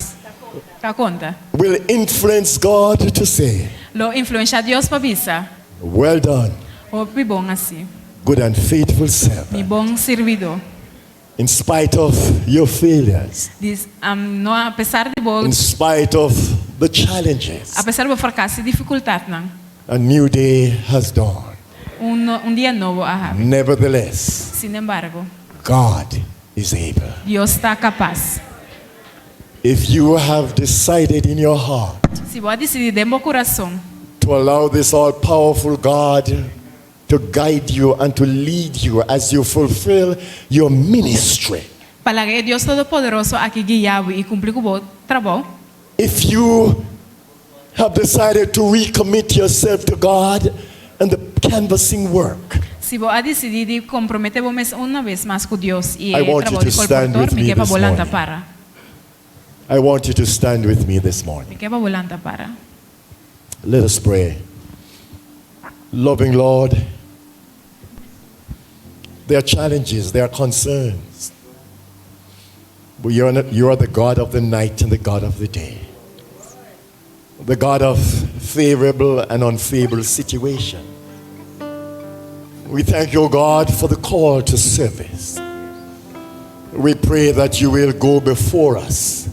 ta konta. will influence God to say, Lo influensiá Dios pa bisa, Well done, Hopi bon hasí, good and faithful mi servant. bon sirbidó. In spite of your failures, Dis, um, no apesar di bo, in spite of the challenges, apesar di bo frakaso i difikultatnan, a new day has dawned. un un dia nobo a habri. Nevertheless, Sin embargo, God is able. Dios ta kapas. If you have decided in your heart Si bo a disidí den bo kurason to allow this all powerful God to guide you and to lead you as you fulfill your ministry, pa laga e Dios Todopoderoso aki guia bo i kumpli ku bo trabou, if you have decided to recommit yourself to God and the canvassing work, si bo a disidí di komprometé bo mes una bes mas ku Dios i I e want you trabou to di stand kolportor, with mi me ke pa this bo lanta morning. para. I want you to stand with me this morning. Mi ke pa bo lanta para. Let us pray. Loving Lord, there are challenges, there are concerns. But you're, not, you are the God of the night and the God of the day, the God of favorable and unfavorable situation. We thank you, God, for the call to service. We pray that you will go before us,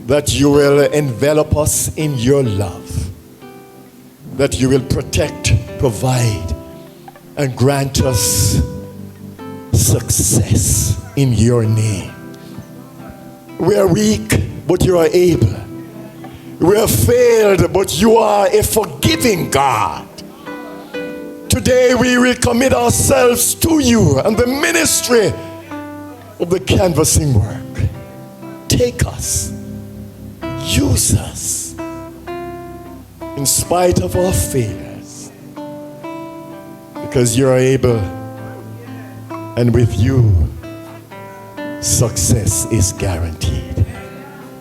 that you will envelop us in your love, that you will protect, provide, and grant us success in your name. We are weak, but you are able. We have failed, but you are a forgiving God. Today we recommit ourselves to you and the ministry of the canvassing work. Take us, use us, in spite of our failures, because you are able, and with you, success is guaranteed.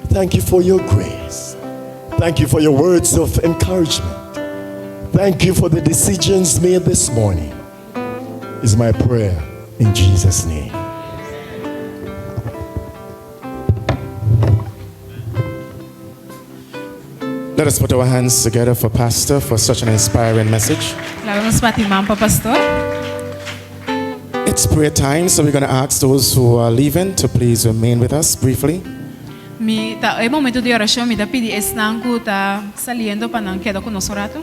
Thank you for your grace. Thank you for your words of encouragement. Thank you for the decisions made this morning, is my prayer in Jesus' name. Let us put our hands together for Pastor for such an inspiring message. Laga nos bati man pa pastor. It's prayer time, so we're going to ask those who are leaving to please remain with us briefly. Mi ta e momento di orashon, mi ta pidi esnan ku ta saliendo pa nan keda ku nos un ratu.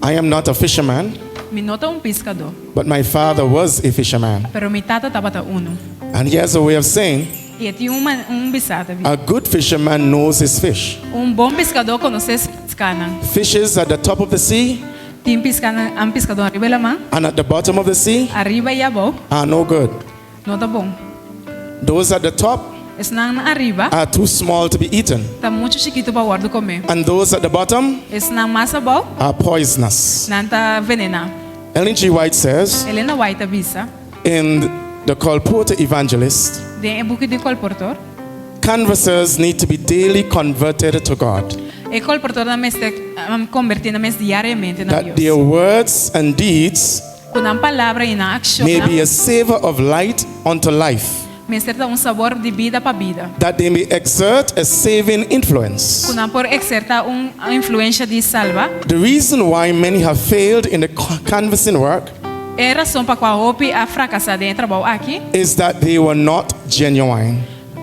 I am not a fisherman, Mi no ta un piskadó, but my father was a fisherman. Pero mi tata tabata unu. And he has a way of saying, I e tin un un bisá ta a good fisherman knows his fish. Un bon piskadó konosé su piskanan. Fishes at the top of the sea Tin piskanan, an piskadó ariba e laman. And at the bottom of the sea Ariba i abou. Are no good. No ta bon. Those at the top Esnan ariba. Are too small to be eaten. Ta muchu chikitu pa wòrdu komé. And those at the bottom Esnan mas abou. Are poisonous. Nan ta venená. Ellen G. White says. Elena White ta bisa. In The Colporteur Evangelist. Den e buki di Colportor. Canvassers need to be daily converted to God. E colportornan mester converti nan mes diariamente na That Dios. their words and deeds Cu nan palabra y nan may accionnan. be a savor of light unto life. Mester ta un sabor di bida pa bida. That they may exert a saving influence. Cu nan por exerta un influencia di salba. The reason why many have failed in the canvassing work. E rason pa cua hopi a fracasa den e trabou aki. Is that they were not genuine.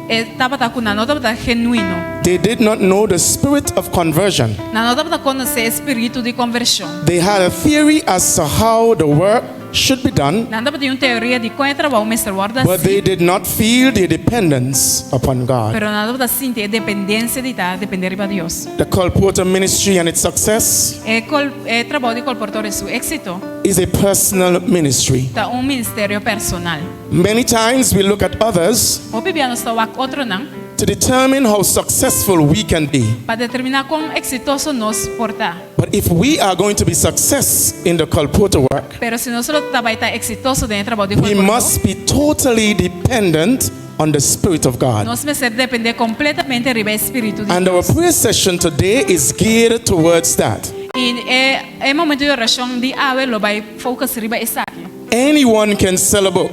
E tabata cu nan no tabata genuino. They did not know the spirit of conversion. Nan no tabata conoce e spiritu di conversion. They had a theory as to how the work should be done. Nan tabatin un teoria di con e trabou mester wordo But they haci. did not feel their dependence upon God. Pero nan no tabata sinti e dependencia di ta depende riba Dios. The colporteur ministry and its success. E col e trabou di colportor y su exito. Is a personal ministry. Ta un ministerio personal. Many times we look at others. Hopi bia nos ta wak otronan. To determine how successful we can be. Pa determiná kon eksitoso nos por ta. But if we are going to be success in the colporteur work. Pero si nos lo ta bai ta eksitoso den e trabou di We colportor. must be totally dependent on the Spirit of God. Nos mester dependé kompletamente riba e Spiritu di And our Dios. prayer session today is geared towards that. I e e momento di orashon di awe lo bai focus riba esaki. Anyone can sell a book.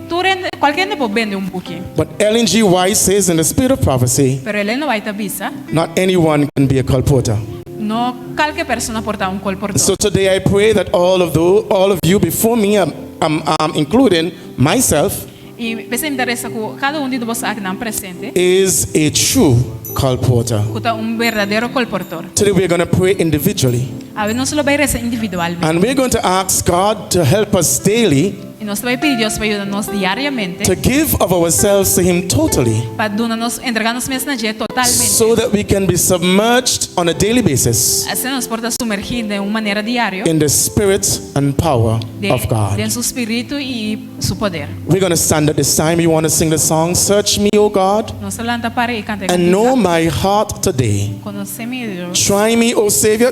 Tur hende, kualke hende por bende un buki. But Ellen G. White says in the Spirit of Prophecy. Pero Elena White ta bisa. Not anyone can be a colporteur. No kalke persona por ta un colportor. So today I pray that all of tho, all of you before me, um, um, um, including myself, I p'esei mi ta resa ku kada un di boso akinan presente. Is a true colporteur. Ku ta un berdadero colportor. Today we are going to pray individually. Awe nos lo bai resa individualmente. And we're going to ask God to help us daily. I nos ta bai pidi Dios pa yuda nos diariamente. To give of ourselves to Him totally. Pa duna nos, entrega nos mes na dje totalmente. So that we can be submerged on a daily basis. Asina nos por ta sumergí den un manera diario. In the spirit and power of God. Den su spiritu i su poder. We're going to stand at this time. You want to sing the song, Search Me, O God. Nos ta lanta para i kanta e And know kantika. my heart today. Konosé mi, Dios. Try me, O Savior.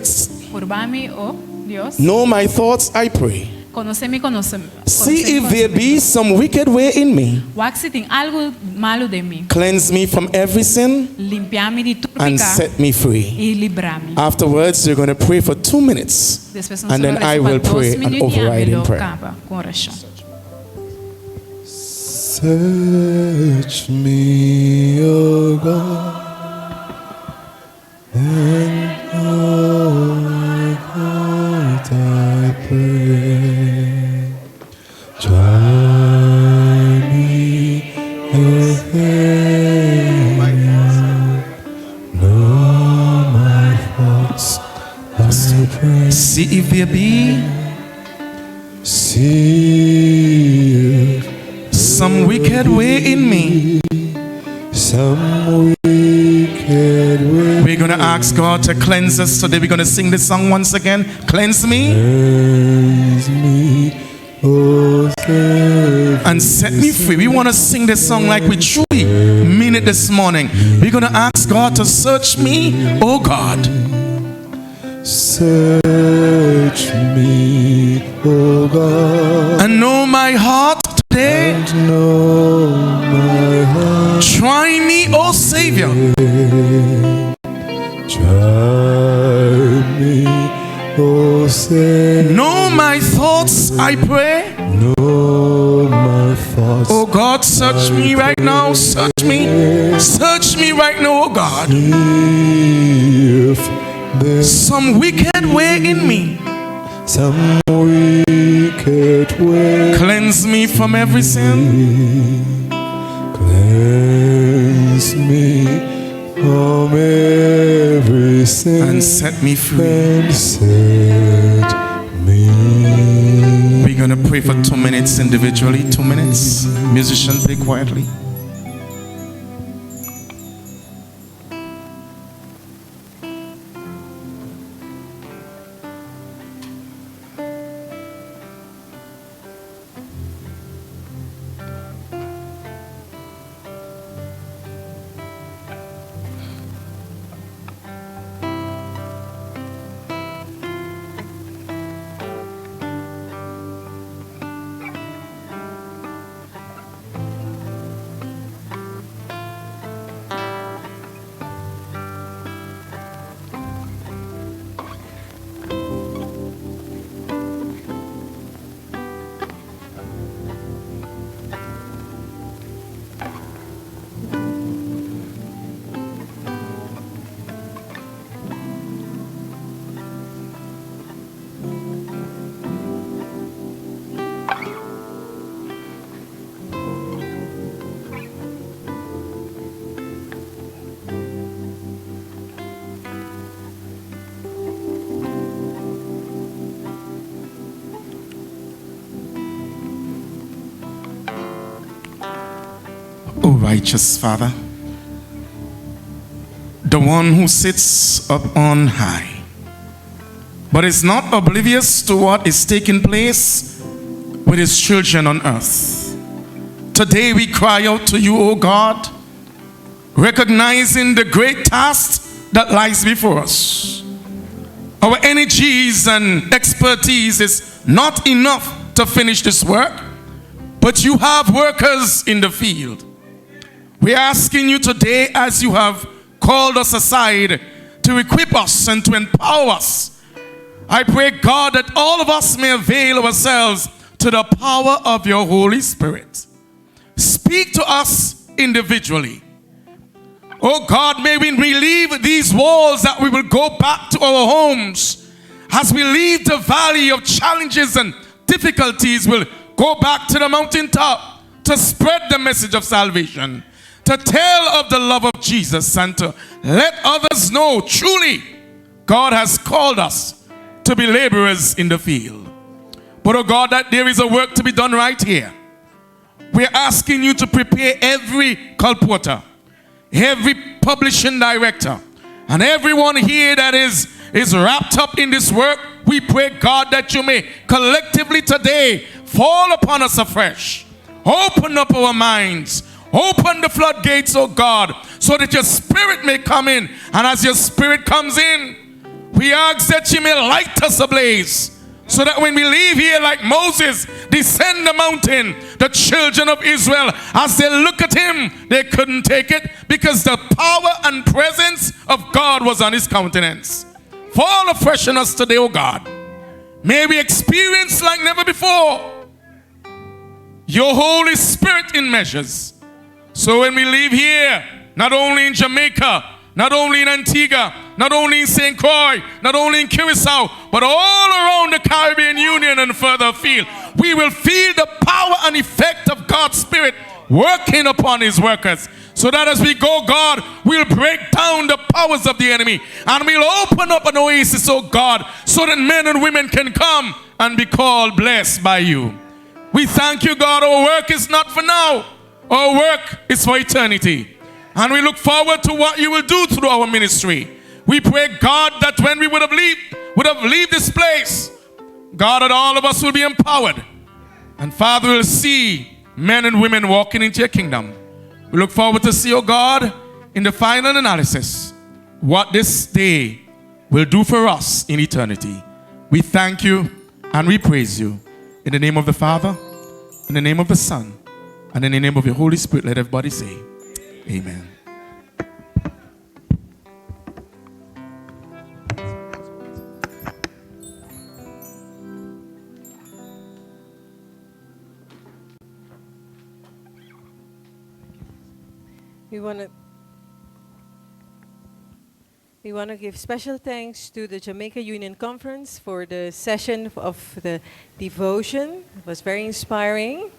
Purba mi, O Dios. Know my thoughts, I pray. Konosé mi, konosé See mi if there be pensamentu. some wicked way in me. Wak si tin algu malu den mi. Cleanse me from every sin. Limpia mi di tur And piká set me free. i libra mi. Afterwards, you're going to pray for two minutes. Despues nos And lo then resa I pa will dos pray an minuut i ami overriding lo prayer. kaba ku orashon. Search me, O God, and know my heart, I pray. Try me, O Savior, know my thoughts, I pray. See if there be See if some wicked way in me. Some wicked way. We're going to ask God to cleanse us today. We're going to sing this song once again. Cleanse me. Cleanse me, O Savior. And set me free. We want to sing this song like we truly mean it this morning. We're going to ask God to search me, oh God. Search me, O God. And know my heart today. And know my heart. Try me, O Savior. Try me, O Savior. Know my thoughts, I pray. Know my thoughts. Oh God, search me right now. Search me. Search me right now, oh God. If there some wicked way in me, some wicked way, cleanse me from every sin. Cleanse me from every sin And set me free. And set me. We're going to pray for 2 minutes individually. 2 minutes. Musician, play quietly. O righteous Father, the one who sits up on high, but is not oblivious to what is taking place with his children on earth. Today we cry out to you, O God, recognizing the great task that lies before us. Our energies and expertise is not enough to finish this work, but you have workers in the field. We're asking you today, as you have called us aside, to equip us and to empower us. I pray, God, that all of us may avail ourselves to the power of your Holy Spirit. Speak to us individually. Oh God, may we leave these walls that we will go back to our homes. As we leave the valley of challenges and difficulties, we'll go back to the mountaintop to spread the message of salvation, to tell of the love of Jesus, and to let others know truly God has called us to be laborers in the field. But oh God, that there is a work to be done right here. We're asking you to prepare every colporteur, every publishing director, and everyone here that is wrapped up in this work. We pray, God, that you may collectively today fall upon us afresh. Open up our minds. Open the floodgates, oh God, so that your spirit may come in. And as your spirit comes in, we ask that you may light us ablaze, so that when we leave here like Moses, descend the mountain, the children of Israel, as they look at him, they couldn't take it because the power and presence of God was on his countenance. Fall afresh on us today, oh God. May we experience like never before your Holy Spirit in measures. So when we leave here, not only in Jamaica, not only in Antigua, not only in St. Croix, not only in Curacao, but all around the Caribbean Union and further afield, we will feel the power and effect of God's Spirit working upon his workers. So that as we go, God, we'll break down the powers of the enemy and we'll open up an oasis, oh God, so that men and women can come and be called blessed by you. We thank you, God. Our work is not for now. Our work is for eternity. And we look forward to what you will do through our ministry. We pray, God, that when we would have leave this place, God, that all of us will be empowered. And Father, we'll see men and women walking into your kingdom. We look forward to see, oh God, in the final analysis, what this day will do for us in eternity. We thank you and we praise you. In the name of the Father, in the name of the Son, and in the name of your Holy Spirit, let everybody say, amen. We want to We want to give special thanks to the Jamaica Union Conference for the session of the devotion. It was very inspiring.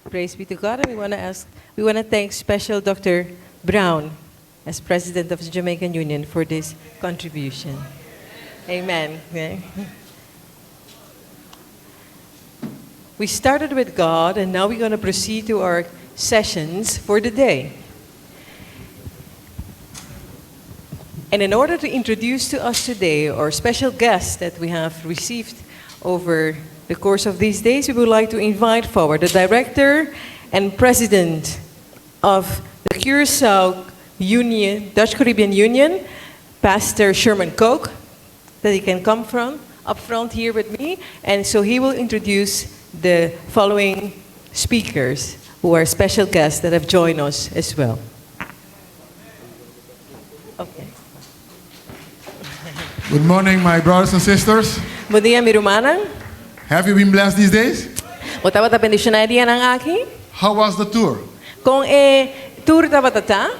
Praise be to God. And we want to ask, we want to thank special Dr. Brown as president of the Jamaican Union for this contribution. Amen. Okay. We started with God, and now we're going to proceed to our sessions for the day. And in order to introduce to us today our special guest that we have received over the course of these days, we would like to invite forward the director and president of the Curacao Union, Dutch Caribbean Union, Pastor Sherman Koch, that he can come from up front here with me. And so he will introduce the following speakers who are special guests that have joined us as well. Okay. Good morning, my brothers and sisters. Bon dia, mi rumannan. Have you been blessed these days? Bo tabata bendishoná e dianan aki? How was the tour? Kon e tour tabata?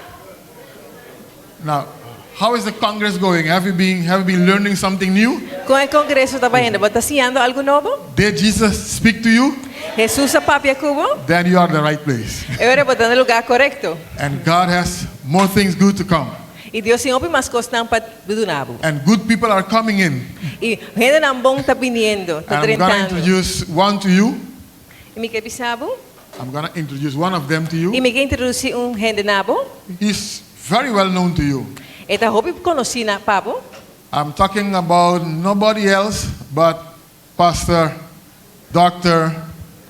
Now, how is the Congress going? Have you been learning something new? Kon e kongreso ta bayendo? Bo ta siñando algu nobo? Did Jesus speak to you? Jesus a papia ku bo? Then you are in the right place. E ora bo ta na e lugá korekto. And God has more things good to come. I Dios tin hopi mas kos pa duna bo. And good people are coming in. I hendenan bon ta biniendo, ta And I'm going to drentando. introduce one to you. I mi ke bisa bo? I'm going to introduce one of them to I you. mi ke introdusí un hende na bo. He's very well known to you. E ta hopi konosí na pa bo. I'm talking about nobody else but Pastor Dr.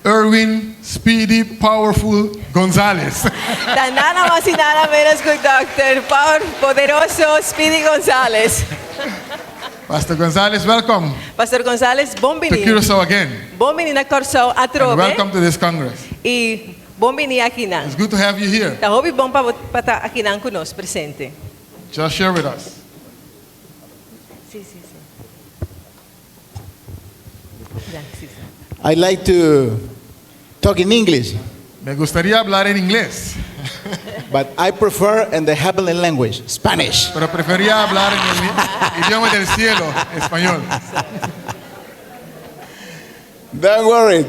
Erwin Speedy Powerful Gonzalez. Ta nada mas i nada ménos ku Dr. Power Poderoso Speedy González. Pastor Gonzalez, welcome Pastor González, to bon biní. Curacao again. Bon biní na Kòrsou And atrobe. welcome to this Congress. I bon biní akinan. It's good to have you here. Ta hopi bon pa ta akinan ku nos presente. Just share with us. Si. Ya, si. I'd like to talk in English, Me gustaría hablar en inglés, but I prefer in the heavenly language, Spanish. Pero prefería hablar en el idioma del cielo, español. Don't worry.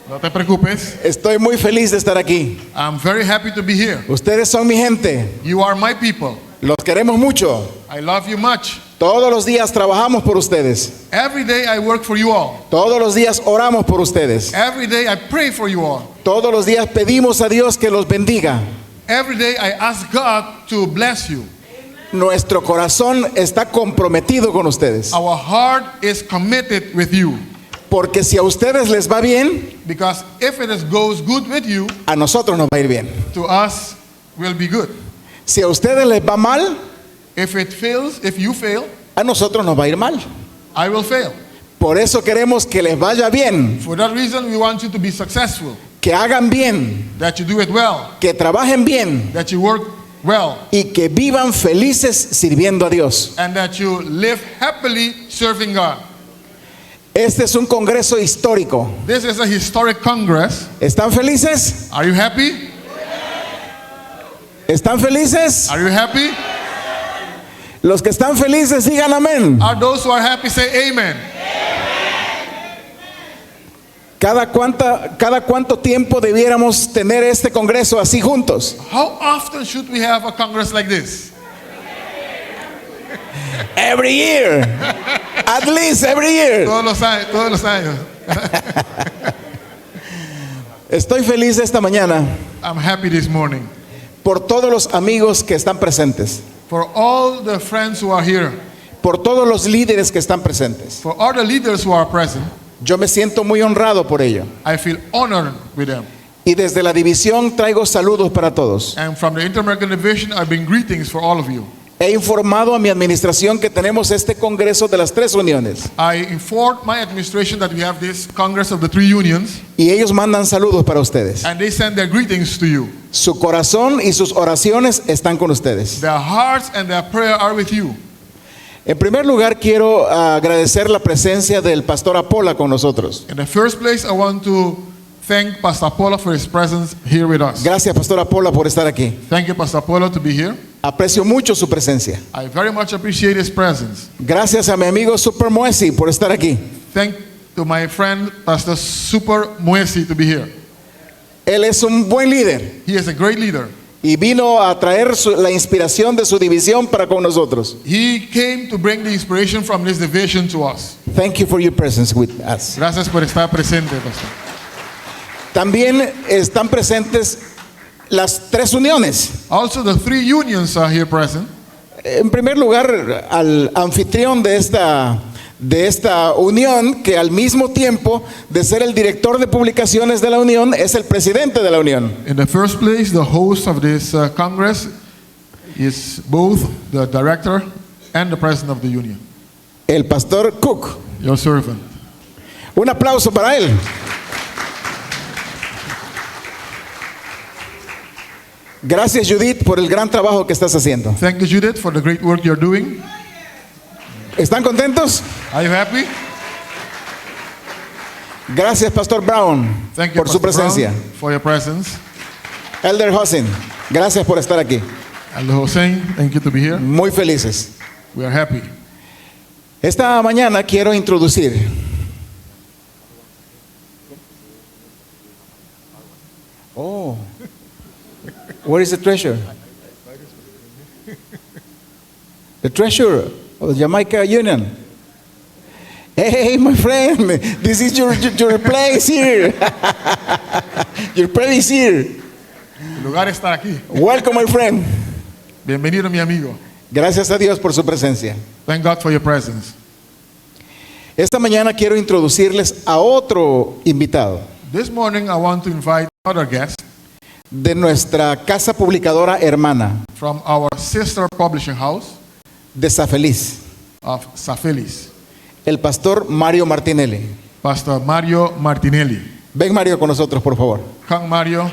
No te preocupes. Estoy muy feliz de estar aquí. I'm very happy to be here. Ustedes son mi gente. You are my people. Los queremos mucho. I love you much. Todos los días trabajamos por ustedes. Every day I work for you all. Todos los días oramos por ustedes. Every day I pray for you all. Todos los días pedimos a Dios que los bendiga. Every day I ask God to bless you. Nuestro corazón está comprometido con ustedes. Our heart is committed with you. Porque si a ustedes les va bien, Because if it goes good with you, a nosotros nos va a ir bien. To us will be good. Si a ustedes les va mal, If it fails, if you fail, a nosotros nos va a ir mal. I will fail. Por eso queremos que les vaya bien, For that reason, we want you to be successful, que hagan bien, that you do it well, que trabajen bien that you work well, y que vivan felices sirviendo a Dios. And that you live happily serving God. Este es un congreso histórico. This is a historic congress. ¿Están felices? Are you happy? ¿Están felices? Are you happy? Los que están felices digan amén. Are those who are happy say amen? ¿Cada cuánto tiempo debiéramos tener este congreso así juntos? How often should we have a congress like this? Every year. At least every year. Todos los años. Todos los años. Estoy feliz esta mañana I'm happy this morning por todos los amigos que están presentes, for all the friends who are here, por todos los líderes que están presentes. For all the leaders who are present. Yo me siento muy honrado por ello. I feel honored with them. Y desde la división traigo saludos para todos. And from the Inter-American Division, I bring greetings for all of you. He informado a mi administración que tenemos este congreso de las tres uniones I informed my administration that we have this Congress of the Three Unions, y ellos mandan saludos para ustedes. And they send their greetings to you. Su corazón y sus oraciones están con ustedes. Their hearts and their prayer are with you. En primer lugar, quiero agradecer la presencia del pastor Apola con nosotros. In the first place, I want to thank Pastor Apollo for his presence here with us. Gracias, Pastor Apolo, por estar aquí. Thank you, Pastor Apollo, to be here. Aprecio mucho su presencia. I very much appreciate his presence. Gracias a mi amigo Super Moesi por estar aquí. Thank to my friend Pastor Super Muesi to be here. Él es un buen líder He is a great leader. y vino a traer la inspiración de su división para con nosotros. He came to bring the inspiration from this division to us. Thank you for your presence with us. Gracias por estar presente, Pastor. También están presentes las tres uniones. Also, the three unions are here present. En primer lugar, al anfitrión de esta unión, que al mismo tiempo de ser el director de publicaciones de la unión, es el presidente de la unión. In the first place, the host of this Congress is both the director and the president of the union, El pastor Cook. your servant. Un aplauso para él. Gracias, Judith, por el gran trabajo que estás haciendo. Thank you, Judith, for the great work you're doing. ¿Están contentos? Are you happy? Gracias, Pastor Brown, Thank you, por su Pastor Brown, presencia. for your presence. Elder Hossein, gracias por estar aquí. Elder Hossein, thank you to be here. Muy felices. We are happy. Esta mañana quiero introducir Oh, where is the treasure? The treasure of the Jamaica Union. Hey, my friend, this is your place here. Your place here. El lugar está aquí. Welcome, my friend. Bienvenido, mi amigo. Gracias a Dios por su presencia. Thank God for your presence. Esta mañana quiero introducirles a otro invitado This morning, I want to invite other guest de nuestra casa publicadora hermana from our sister publishing house de Safeliz, of Safelis, el pastor Mario Martinelli. Pastor Mario Martinelli. Ven, Mario, con nosotros, por favor. Come, Mario,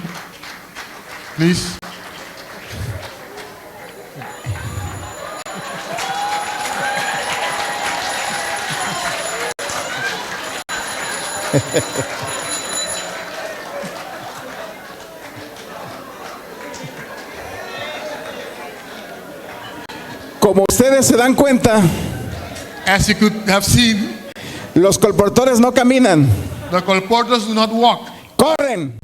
please. Como ustedes se dan cuenta, As you could have seen, los colportores no caminan, the colporters do not walk. Corren.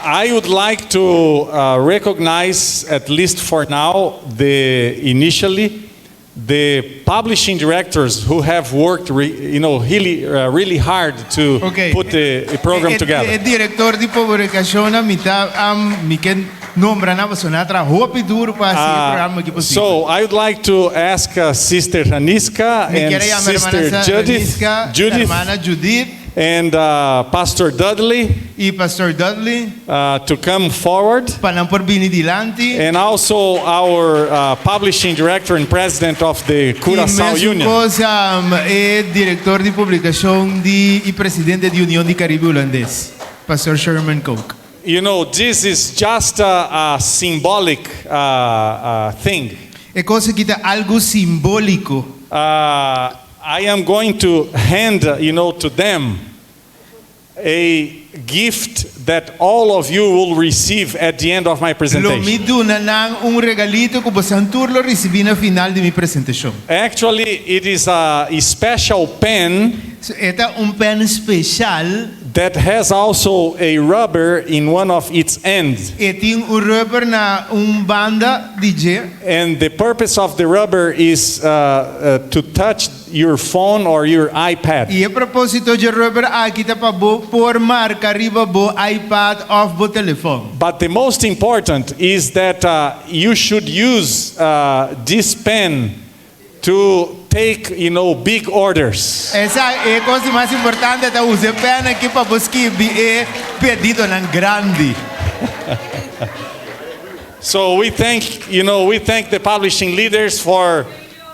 I would like to recognize, at least for now, the initially, the publishing directors who have worked, really, really hard to put the program together. E direktor di publikashon mi ta mi ke nombra nan pasobra nan a traha hopi duru pa hasi e programa aki posibel. So I would like to ask Sister Raniska Mi and ke yama Sister hermana Judith, Raniska, Judith hermana Judith and Pastor Dudley i Pastor Dudley to come forward. Pa nan por bini dilanti. And also our publishing director and president of the I Curacao mesun Union. kos e direktor di publikashon di i presidente di Union di Karibe Hulandes, Pastor Sherman Kook. This is just a symbolic thing. E kos aki ta algu simbóliko. I am going to hand to them a gift that all of you will receive at the end of my Lo presentation. mi duna nan un regalito ku boso tur lo risibí na final di mi presentashon. Actually, it is a special pen E ta un pen spesial that has also a rubber in one of its ends. E tin un rubber na un banda di dje. And the purpose of the rubber is to touch your phone or your iPad. I e propósito dje rubber aki ta pa bo por marka riba bo iPad òf bo telefòn. But the most important is that you should use this pen to take big orders. Esa e kos di mas importante ta usa e pen aki pa bo skibi e pedidonan grandi. So we thank the publishing leaders for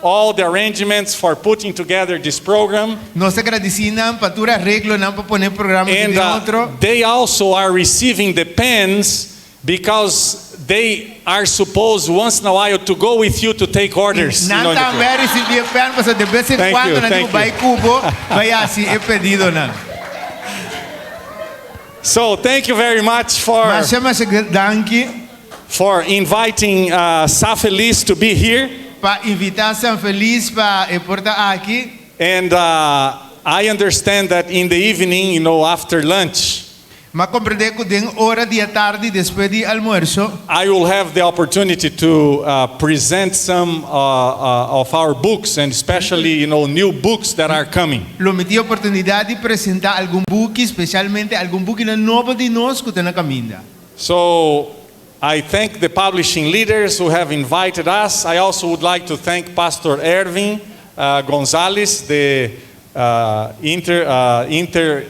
all the arrangements for putting together this program. Nos ta gradisí nan pa tur areglonan pa pone e programa aki And den otro. they also are receiving the pens because they are supposed once in a while to go with you to take orders. Nan tambe a risibí e pen pasobra de bes en Thank kuando you, nan tin thank ku bai you. ku bo bai hasi e pedidonan. So thank you very much for Masha masha danki for inviting Sa Feliz to be here. Pa invitá San Feliz pa e por ta aki. And I understand that in the evening, after lunch, M'a komprendé ku den ora di atardi despues di almuerso. I will have the opportunity to present some of our books and especially new books that are coming. Lo mi tin oportunidat di presentá algun buki, spesialmente algun bukinan nobo di nos ku ta na kaminda. So I thank the publishing leaders who have invited us. I also would like to thank Pastor Ervin Gonzalez, the Inter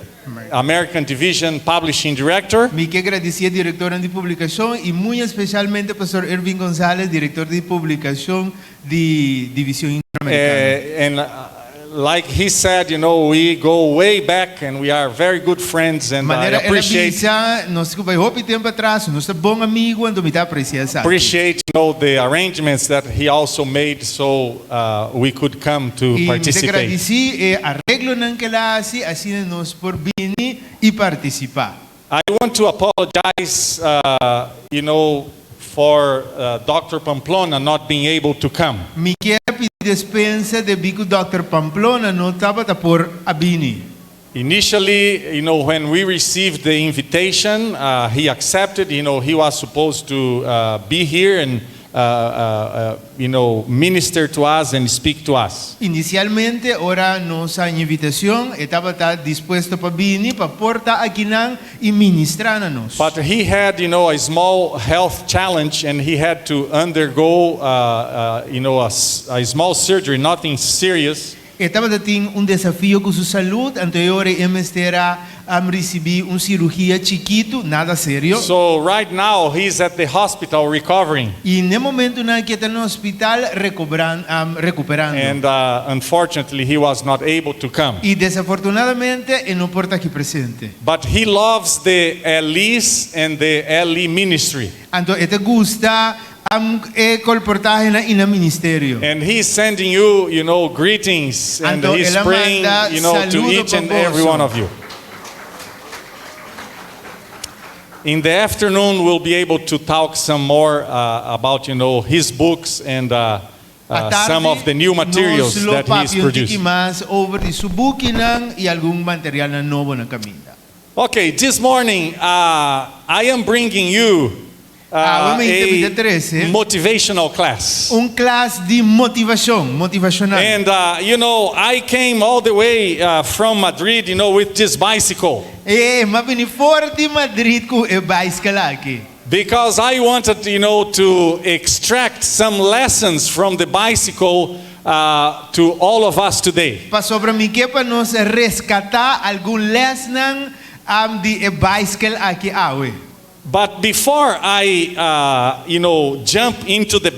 American Division Publishing Director. Mi ke gradisí e direktornan di publikashon i muy espesialmente Pastor Ervin Gonzalez, direktor di publikashon di Divishon Interamerikano. And like he said, we go way back and we are very good friends and I Manera el a appreciate bisa, nos ta bai hopi tempu atras, nos ta bon amigu, anto mi ta apresiá esaki. appreciate the arrangements that he also made so we could come to I mi ta participate. gradisí e areglonan ku el a hasi, asina nos por bini i partisipá. I want to apologize for Dr. Pamplona not being able to come. Mi kier pidi despensa debí ku Dòkter Pamplona no tabata por a bini. Initially, when we received the invitation, he accepted. He was supposed to be here and minister to us and speak to us. Inisialmente, ora nos a haña invitashon, e tabata dispuesto pa bini, pa por ta akinan i ministrá na nos. But he had a small health challenge and he had to undergo a small surgery, nothing serious. E tabatin un desafio ku su salú, anto e ora e mester a risibí un sirugia chikitu, nada serio. So right now he's at the hospital recovering. I na e momentunan aki e ta na hospital rekuperando. And unfortunately he was not able to come. I desafortunadamente e no por ta aki presente. But he loves the LEs and the LE ministry. Anto e ta gusta e kolportahenan i nan ministerio. And he's sending you greetings and Anto he's el a praying, manda to saludo each and pa boso. every one of you. In the afternoon, we'll be able to talk some more about his books and some of the new materials nos lo that he's papia un tiki producing. mas over di su bukinan i algun materialnan nobo na kaminda. Okay, this morning, I am bringing you. Awe mainta mi ta a trese motivational class. un klas di motivashon, motivashonal. And I came all the way from Madrid with this bicycle. E m'a bini for di Madrid ku e baiskel aki. Because I wanted to extract some lessons from the bicycle to all of us today. Pasobra mi ke pa nos reskatá algun lèsnan di e baiskel aki awe. But before I jump into the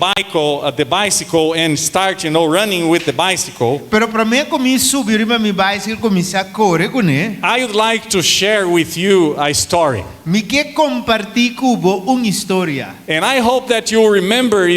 bicycle and start running with the bicycle, Pero promé ku mi subi riba mi baiskel kuminsá kore kuné, I would like to share with you a story. Mi ke kompartí ku bo un historia. And I hope that you remember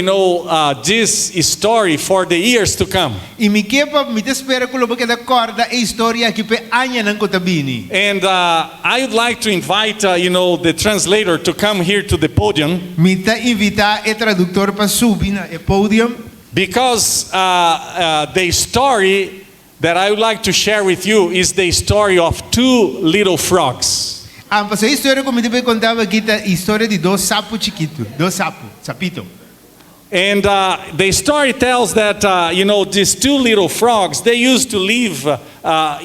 this story for the years to come. I mi ke pa mi ta spera ku lo bo keda kòrda e historia aki pa e añanan ku ta bini. And I would like to invite the translator to come here to the podium. Mi ta invitá e traduktor pa subi na e podium. Because the story that I would like to share with you is the story of two little frogs. Ah, pasobra e historia ku mi ta bai konta bo aki ta historia di dos sapu chikitu, dos sapu, sapito. And the story tells that these two little frogs, they used to live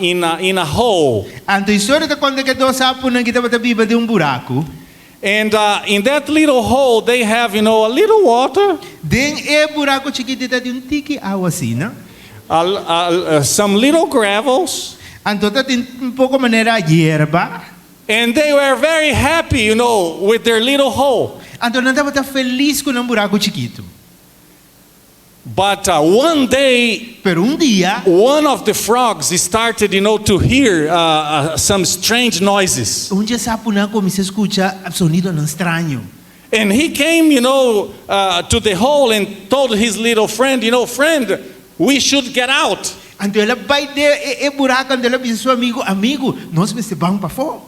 in a hole. Anto e historia ta konta ku e dos sapunan aki tabata biba den un buraku. And in that little hole, they have a little water, Den e buraku chikitu tabatin un tiki awa asina. Some little gravels. Anto tabatin un poko manera yerba. And they were very happy with their little hole. Anto nan tabata felis ku nan buraku chikitu. But one day, Pero un dia, one of the frogs started to hear some strange noises. Un di e sapunan a kuminsá skucha sonidonan straño. And he came to the hole and told his little friend, "Friend, we should get out." Anto el a bai den e, e buraku, anto el a bisa su amigu, amigu, nos mester ban pafó.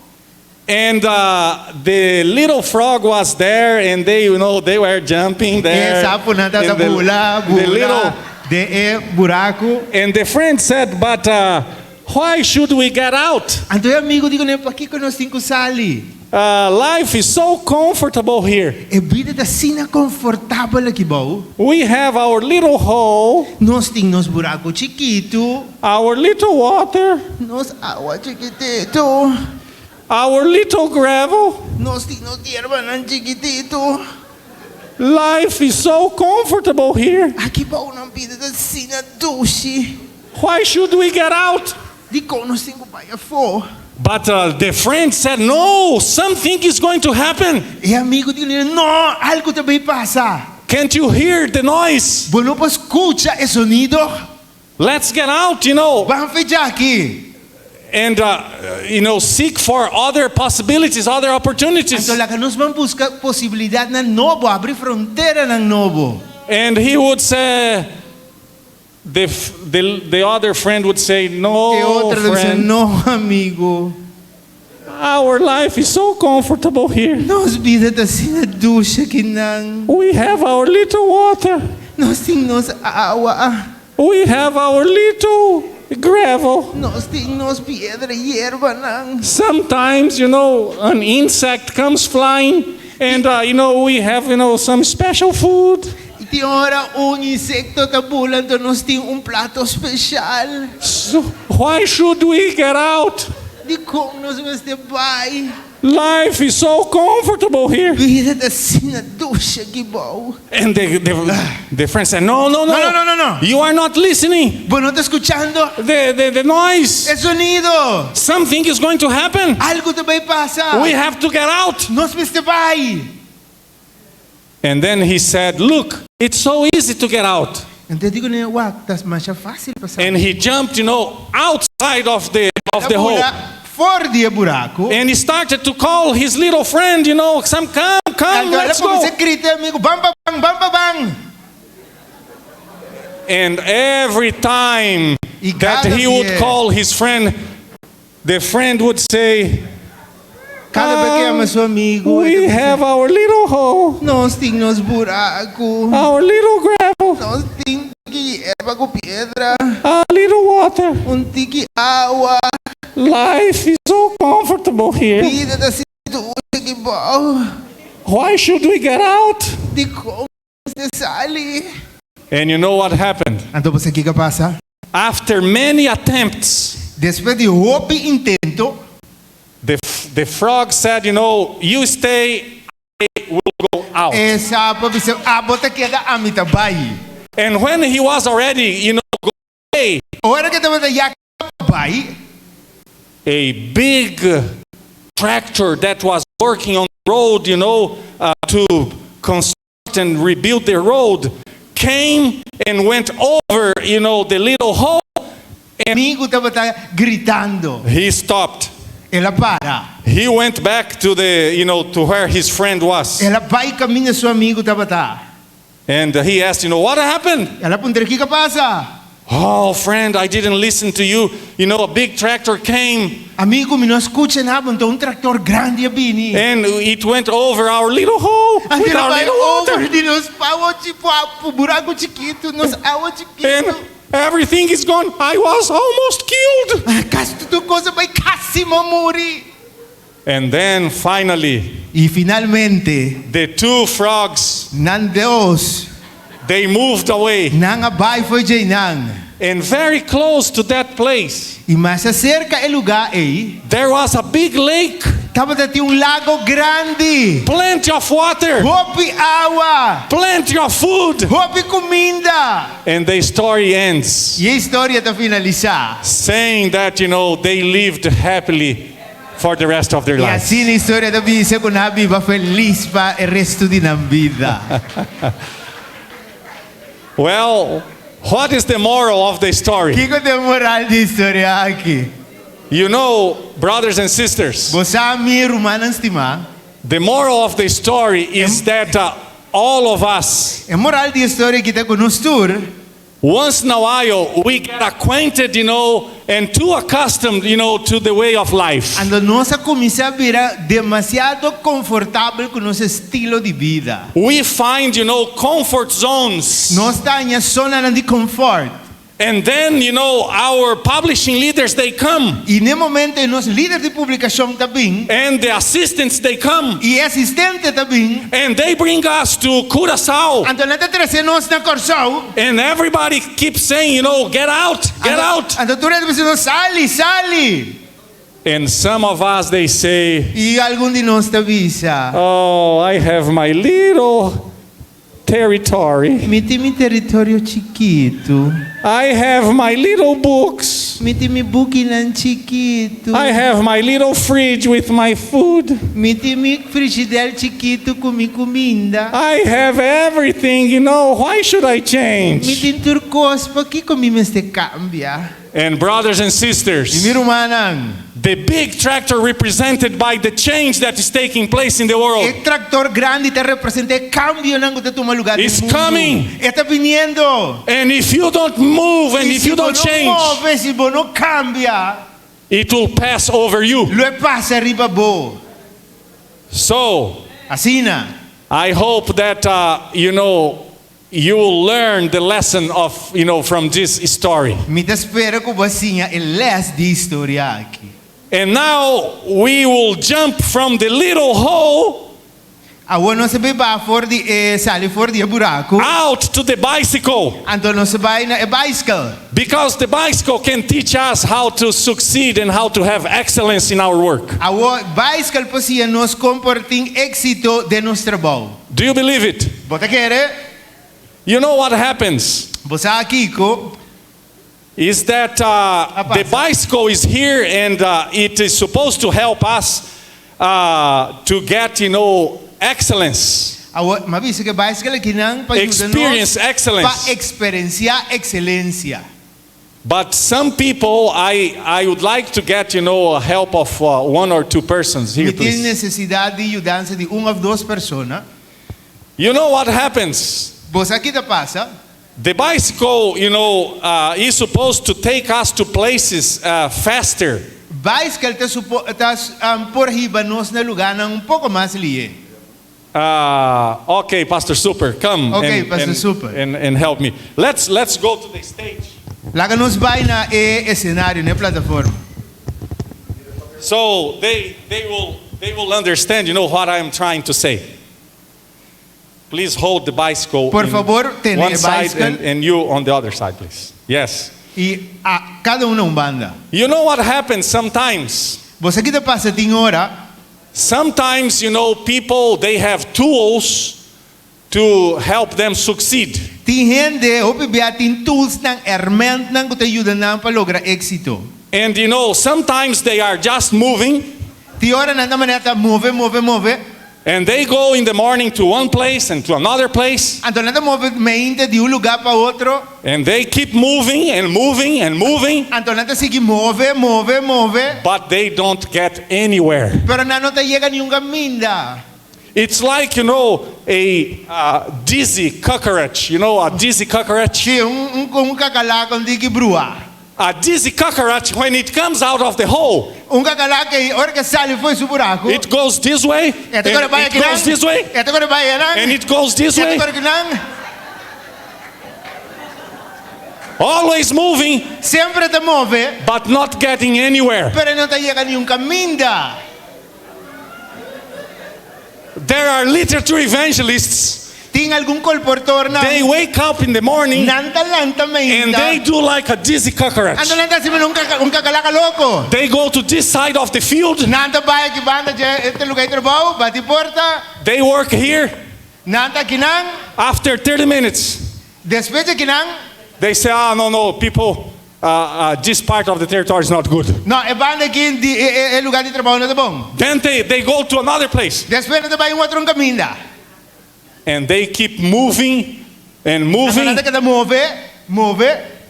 And the little frog was there, and they were jumping there. E sapunan tabata And bula, the bula, little, den e buraku. And the friend said, "But why should we get out? Anto e amigu di kuné, pakiko nos tin ku sali? Life is so comfortable here. E bida ta asina konfortabel aki bou. We have our little hole, Nos tin nos buraku chikitu, our little water, nos awa chikititu, our little gravel. Nos tin nos yerbanan chikititu. Life is so comfortable here. Aki bou nos bida ta asina dushi. Why should we get out?" Dikon nos tin ku bai afó? But the friend said, "No, something is going to happen. E amigu di, no, algu ta bai pasa. Can't you hear the noise? Bo no por skucha e sonido? Let's get out Ban fo'i aki. and seek for other possibilities, other opportunities." Anto laga nos ban buska posibilidatnan nobo, habri fronteranan nobo. And he would say, the other friend would say, E "No, otro ta bisa, friend, no, amigu. our life is so comfortable here. Nos bida ta asina dushi akinan. We have our little water. Nos tin nos awa. We have our little gravel. Nos tin nos piedra yerbanan. Sometimes an insect comes flying and we have some special food. I tin ora un insekto ta bula, nos tin un plato spesial. So why should we get out? Dikon nos mester bai? Life is so comfortable here." Bida ta asina dushi aki bou. And the friend said, No, no, no. No, no, no, no, no. You are not listening. Bo no ta skuchando? The noise. E sonido. Something is going to happen. Algu ta bai pasa. We have to get out." Nos mester bai. And then he said, "Look, it's so easy to get out." Anto e di kuné, wak, ta masha fásil pa sali. And he jumped outside of the hole. For di e buraku. And he started to call his little friend, some come, come, Anto el a let's go." kuminsá grita, amigu, ban pa ban, ban pa ban. And every time I that kada he would bes. call his friend, the friend would say, Kada bes ku e yama su amigu, "We have our little hole, Nos tin nos buraku. our little gravel, Nos tin tiki yerba ku piedra. our little water. Un tiki awa. Life is so comfortable here. Bida ta asina dushi aki bou. Why should we get out? Dikon nos sali. And you know what happened? Anto bo sa kiko a pasa? After many attempts, Despues di hopi intento, the, the frog said, You know, you stay, I will go out. E sapo a bisa, Abo ta keda, ami ta bai. And when he was already, you know, go away, Ora ku e tabata ya kaba bai, a big tractor that was working on the road, you know, uh, to construct and rebuild the road, came and went over, you know, the little hole. And amigu tabata gritando. He stopped. El a para. He went back to the, you know, to where his friend was. El a bai kaminda su amigu tabata. And he asked, you know, what happened? El a puntra kiko a pasa. Oh, friend, I didn't listen to you. You know, a big tractor came. Amigu, mi no a skucha bo, anto un traktor grandi a bini. And it went over our little hole with our little water. Over di nos awa buraku chikitu, nos awa chikitu. And everything is gone. I was almost killed. Kasi tur kos a bai, kasi m'a muri. And then finally, I finalmente, the two frogs, nan dos, they moved away. Nan a bai for di einan. And very close to that place, I mas serka e lugá ei, there was a big lake. Tabata tin un lago grandi. Plenty of water. Hopi awa. Plenty of food. Hopi kuminda. And the story ends. I e historia ta finalisá. Saying that, you know, they lived happily for the rest of their I lives. asina e historia ta bisa ku nan a biba felis pa e restu di nan bida. Well, what is the moral of the story? Kiko ta e moral di e historia aki? You know, brothers and sisters. Bo sa mi rumannan stimá. The moral of the story is that uh, all of us. E moral di e historia aki ta ku nos tur. Once in a while, we get acquainted, you know, and too accustomed, you know, to the way of life. Anto nos a kuminsá bira demasiado konfortabel ku nos estilo di bida. We find, you know, comfort zones. Nos ta haña zonanan di konfòrt. And then, you know, our publishing leaders, they come. I na e momento ei nos lider di publikashon ta bin. And the assistants, they come. I e asistente ta bin. And they bring us to Curaçao. Anto nan ta trese nos na Kòrsou. And everybody keeps saying, you know, get out, get out. Anto tur hende ta bisa, sali, sali. And some of us, they say, I algun di nos ta bisa. Oh, I have my little territory. Mi tin mi teritorio chikitu. I have my little books. Mi tin mi bukinan chikitu. I have my little fridge with my food. Mi tin mi frishidèr chikitu ku mi kuminda. I have everything, you know. Why should I Mi change? tin tur kos, pakiko mi mester kambia? And brothers and sisters, I mi rumannan. The big tractor represented by the change that is taking place in the world. E traktor grandi ta representá e kambionan ku ta tuma lugá den It's mundu. coming. E ta biniendo. And if you don't move and I if si you bo don't no change, move, si bo no kambia, it will pass over you. Lo e pasa riba bo. So, Asina. I hope that uh, you know you will learn the lesson of you know from this story. Mi ta spera ku bo a siña e lès di e historia aki. And now we will jump from the little hole. Awor nos ta bai baha for di e sali for di e buraku. Out to the bicycle. Anto nos ta bai na e baiskel. Because the bicycle can teach us how to succeed and how to have excellence in our work. Awor baiskel por siña nos kon por tin éksito den nos trabou. Do you believe it? Bo ta kere? You know what happens? Bo sa kiko? Is that uh, the bicycle is here and uh, it is supposed to help us uh, to get, you know, excellence. Awor, m'a bisa ku e baiskel akinan pa yuda nos Experience excellence. pa eksperensiá ekselensia. But some people, I, I would like to get, you know, help of uh, one or two persons here, Mi tin please. nesesidat di yudansa di un òf dos persona. You know what happens? Bo sa ki ta pasa? The bicycle, you know, uh, is supposed to take us to places uh, faster. Baiskel ta supo, ta um, por hiba nos na lugánan un poko mas lihe. Uh, okay, Pastor Super, come. Okay, and, Pastor and, Super. And, and help me. Let's, let's go to the stage. Laga nos bai na e esenario, na e plataforma. So they, they, will, they will understand, you know, what I am trying to say. Please hold the bicycle. Por in favor, tene one e side bicycle. and you on the other side, please. Yes. I a, kada un na un banda. You know what happens sometimes? Bo sa kiko ta pasa tin ora. Sometimes, people, they have tools to help them succeed. Tin hende, hopi bia tin tools nan, hermentnan ku ta yuda nan pa logra éksito. And sometimes they are just moving. Tin ora nan ta manera ta move, move, move. And they go in the morning to one place and to another place. Anto nan ta move mainta di un lugá pa otro. And they keep moving and moving and moving. Anto nan ta sigui move, move, move. But they don't get anywhere. Pero nan no ta yega niun kaminda. It's like a dizzy cockroach. You know, a dizzy cockroach? Sí, un, un, un kakalaka un tiki bruá. A dizzy cockroach, when it comes out of the hole, Un kakalaka ora ku e sali for di su buraku. it goes this way, and it goes this way, and it goes this way. Always moving, Semper ta move, but not getting anywhere. Pero no ta yega niun kaminda. There are literature evangelists. Tin algun kolportornan. They wake up in the morning Nan ta lanta mainta. and they do like a dizzy cockroach. Anto nan ta hasi un un kakalaka loko. They go to this side of the field. Nan ta bai aki banda di e lugá di trabou, bati porta. They work here. Nan ta akinan. After 30 minutes, Despues di akinan, they say, ah, no, no, people, this part of the territory is not good. No, e banda aki di e lugá di trabou no ta bon. Then they go to another place. Despues nan ta bai un otro kaminda. And they keep moving and moving. Nan ta keda move, move.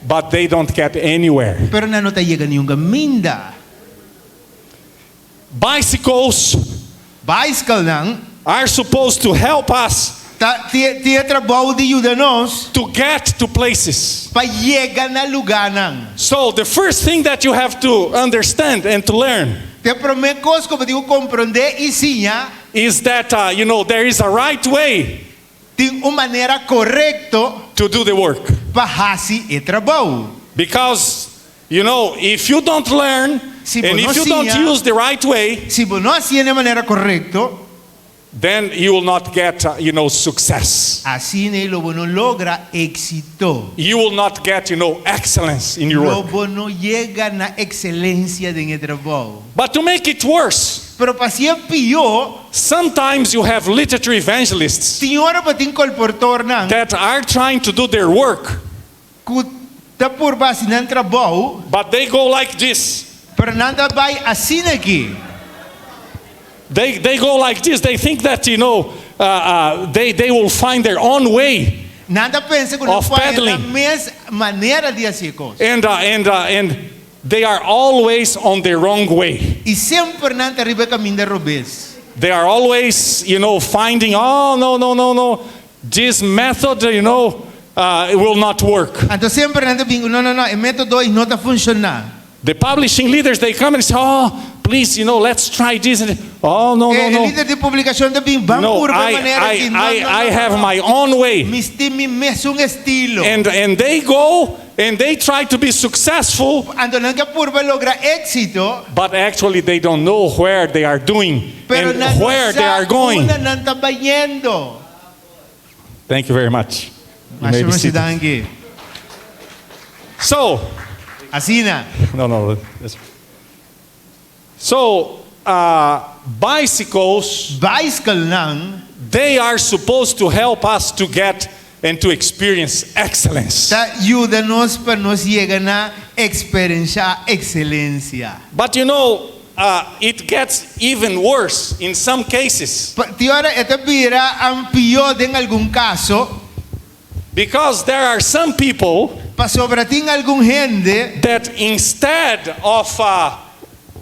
But they don't get anywhere. Pero nan no ta yega niun kaminda. Bicycles Bicycle nan are supposed to help us ta tin e trabou di yuda nos to get to places. Pa yega na lugánan. So the first thing that you have to understand and to learn E promé kos ku bo tin ku komprondé i siña is that there is a right way tin un manera korekto to do the work. Pa hasi e trabou. Because if you don't learn Si and bo no if you don't siña, use the right way, si bo no hasié na manera korekto, then you will not get success. Asina lo bo no logra éksito. You will not get excellence in your Lo work. bo no yega na ekselensia den e trabou. But to make it worse, Pero pa hasié pió, sometimes you have literature evangelists tin ora bo tin kolportornan that are trying to do their work, ku ta purba hasi nan trabou, but they go like this. Pero nan ta bai asina aki. They go like this. They think that they will find their own way Nan ta pensa ku nan of por haña pedaling. nan mes manera di hasi kos. And they are always on the wrong way. I semper nan ta riba e kaminda robes. They are always finding, oh, no, no, no, no. This method it will not work. Anto semper nan ta bin, no, no, no, e método ei no ta funshoná. The publishing leaders, they come and say, oh, please, let's try this. And, oh, no, no, E no. lider di publikashon ta bin, ban No, purba e manera aki. No, no, no, I no, have no. my own way. Mi tin mi mesun estilo. And they go and they try to be successful. Anto nan ke purba logra éksito. But actually they don't know where they are doing Pero and nan no where they sa are going. unda nan ta bayendo. Thank you very much. You may be Masha seated. danki. So, Asina. No, no. That's... So, bicycles, Bicycle nan, they are supposed to help us to get and to experience excellence. Ta yuda nos pa nos yega na eksperensiá ekselensia. But it gets even worse in some cases. Tin ora e ta bira un pió den algun kaso. Because there are some people Pasobra tin algun hende that instead of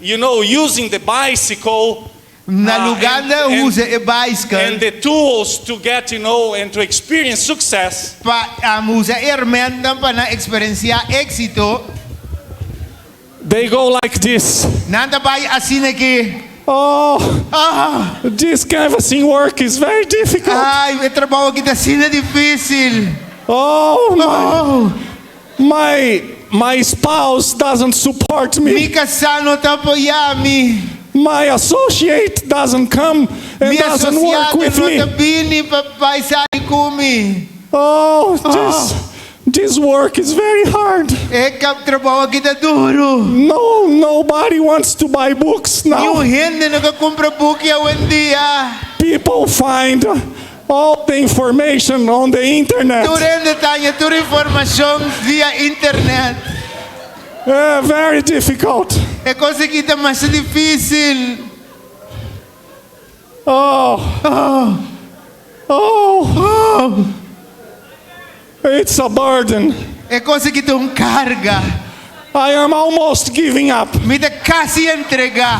using the bicycle na lugá di usa e bicycle and the tools to get, and to experience success, pa usa e hermentnan pa nan eksperensiá éksito, they go like this. Nan ta bai asina aki. Oh, ah, this canvassing work is very difficult. Ai, e trabou aki ta asina difísil. Oh, my spouse doesn't support me. Mi kasá no ta apoyá mi. My associate doesn't come and Mi doesn't work asosiado with no me. ta bini pa bai sali ku mi. Oh, this work is very hard. E trabou aki ta duru. No, nobody wants to buy books now. Niun hende no ke kumpra buki awendia. People find all the information on the internet. Tur hende ta haña tur informashon via internet. Very difficult. E kos aki ta masha difísil. Oh. Oh. It's a burden. E kos aki ta un karga. I am almost giving up. Mi ta kasi entregá.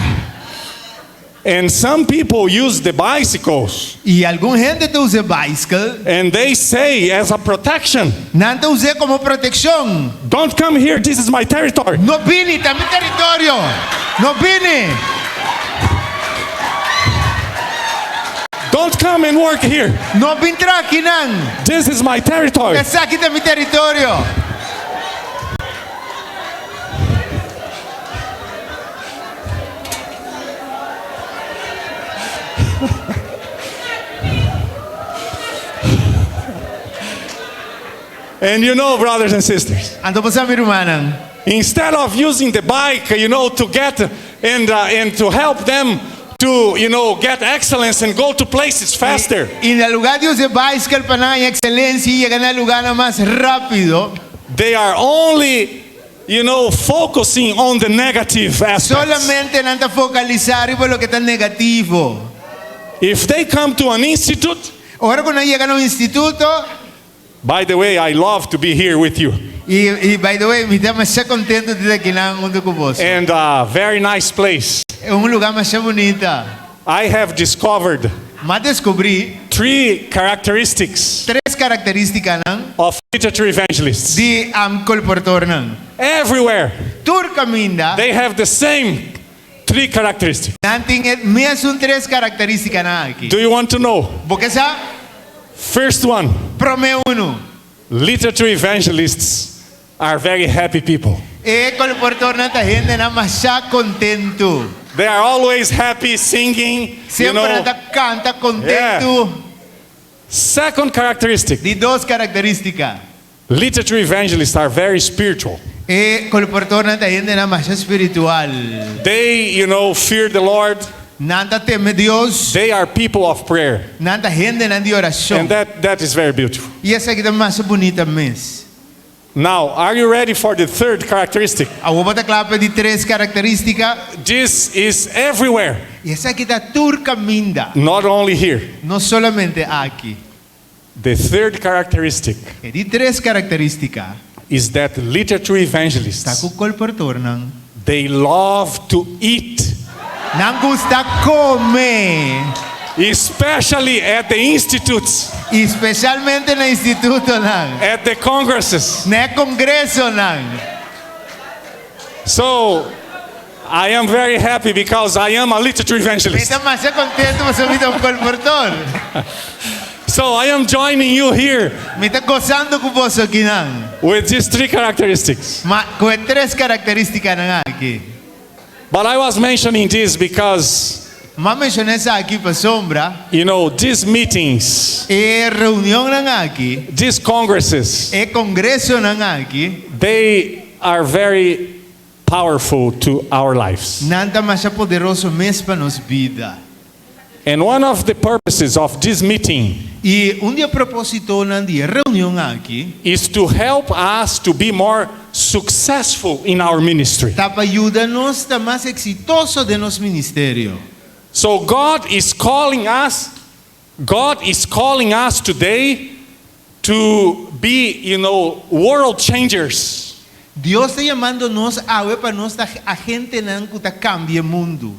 And some people use the bicycles. I algun hende ta usa baiskel. And they say as a protection. Nan ta us'é komo protekshon. Don't come here, this is my territory. No bini, ta mi teritorio. No bini. Don't come and work here. No bin traha akinan. This is my territory. Esaki ta mi teritorio. And you know, brothers and sisters. Anto bo sa mi rumannan. Instead of using the bike, you know, to get and uh, and to help them to, you know, get excellence and go to places faster. I na lugá di usa baiskel pa nan haña ekselensia i yega na lugánan mas rápido. They are only, you know, focusing on the negative aspects. Solamente nan ta fokalisá riba loke ta negativo. If they come to an institute, Ora ku nan yega na un instituto. By the way, I love to be here with you. I, i by the way, mi ta masha kontentu di ta akinan huntu ku boso. And a very nice place. E un lugá masha bunita. I have discovered M'a deskubrí. three characteristics. Tres karakterístikanan. Of literature evangelists. Di am kolportornan. Everywhere. Tur kaminda. They have the same three characteristics. Nan tin e mesun tres karakterístikanan aki. Do you want to know? Bo ke sa? First one. Promé unu. Literature evangelists are very happy people. E kolportornan ta hendenan masha kontentu. They are always happy singing. You Semper know. nan ta kanta kontentu. Second characteristic. Di dos karakterístika. Literature evangelists are very spiritual. E kolportornan ta hendenan masha spiritual. They, you know, fear the Lord. Nan ta teme Dios. They are people of prayer. Nan ta hendenan di orashon. And that, that is very beautiful. I esaki ta masha bunita mes. Now, are you ready for the third characteristic? Awor bo ta kla pa di tres karakterístika. This is everywhere. I esaki ta tur kaminda. Not only here. No solamente aki. The third characteristic E di tres karakterístika. is that literature evangelists Ta ku kolportornan. they love to eat. Nan gusta kome. Especially at the institutes. Espesialmente na institutonan. At the congresses. Na e kongresonan. So, I am very happy because I am a literature evangelist. Mi ta masha kontentu pasobra mi ta un kolportor. So I am joining you here. Mi ta gosando ku boso akinan. With these three characteristics. Ma ku e tres karakterístikanan aki. But I was mentioning this because M'a menshoná esaki pasobra. You know, these meetings. E reunionnan aki. These congresses. E kongresonan aki. They are very powerful to our lives. Nan ta masha poderoso mes pa nos bida. And one of the purposes of this meeting I un di e propósitonan di e reunion aki. Is to help us to be more successful in our ministry. Ta pa yuda nos ta mas eksitoso den nos ministerio. So God is calling us, God is calling us today to be, you know, world changers. Dios ta yamando nos awe pa nos ta agentenan ku ta kambia mundu.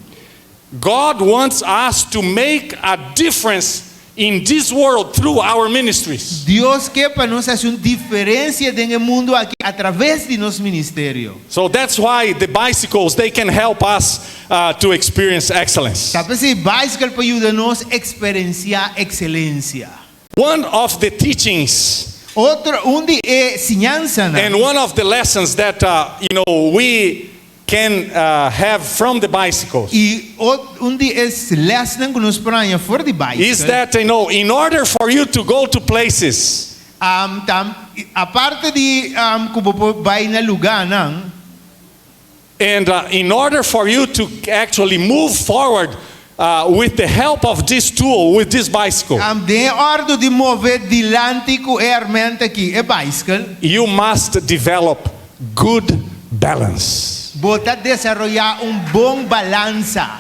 God wants us to make a difference in this world through our ministries. Dios ke pa nos hasi un diferensia den e mundu aki a traves di nos ministerio. So that's why the bicycles they can help us uh, to experience excellence. Ta p'esei baiskel por yuda nos eksperensiá ekselensia. One of the teachings Otro un di e siñansanan. And one of the lessons that uh, you know we can have from the bicycles I un di e lèsnan ku nos por haña for di bicycle is that, in order for you to go to places, ta, aparte di ku bo por bai na lugánan, and in order for you to actually move forward with the help of this tool, with this bicycle, den òrdu di move dilanti ku e hèrmènt aki, e bicycle, you must develop good balance. Bo ta desaroyá un bon balansa.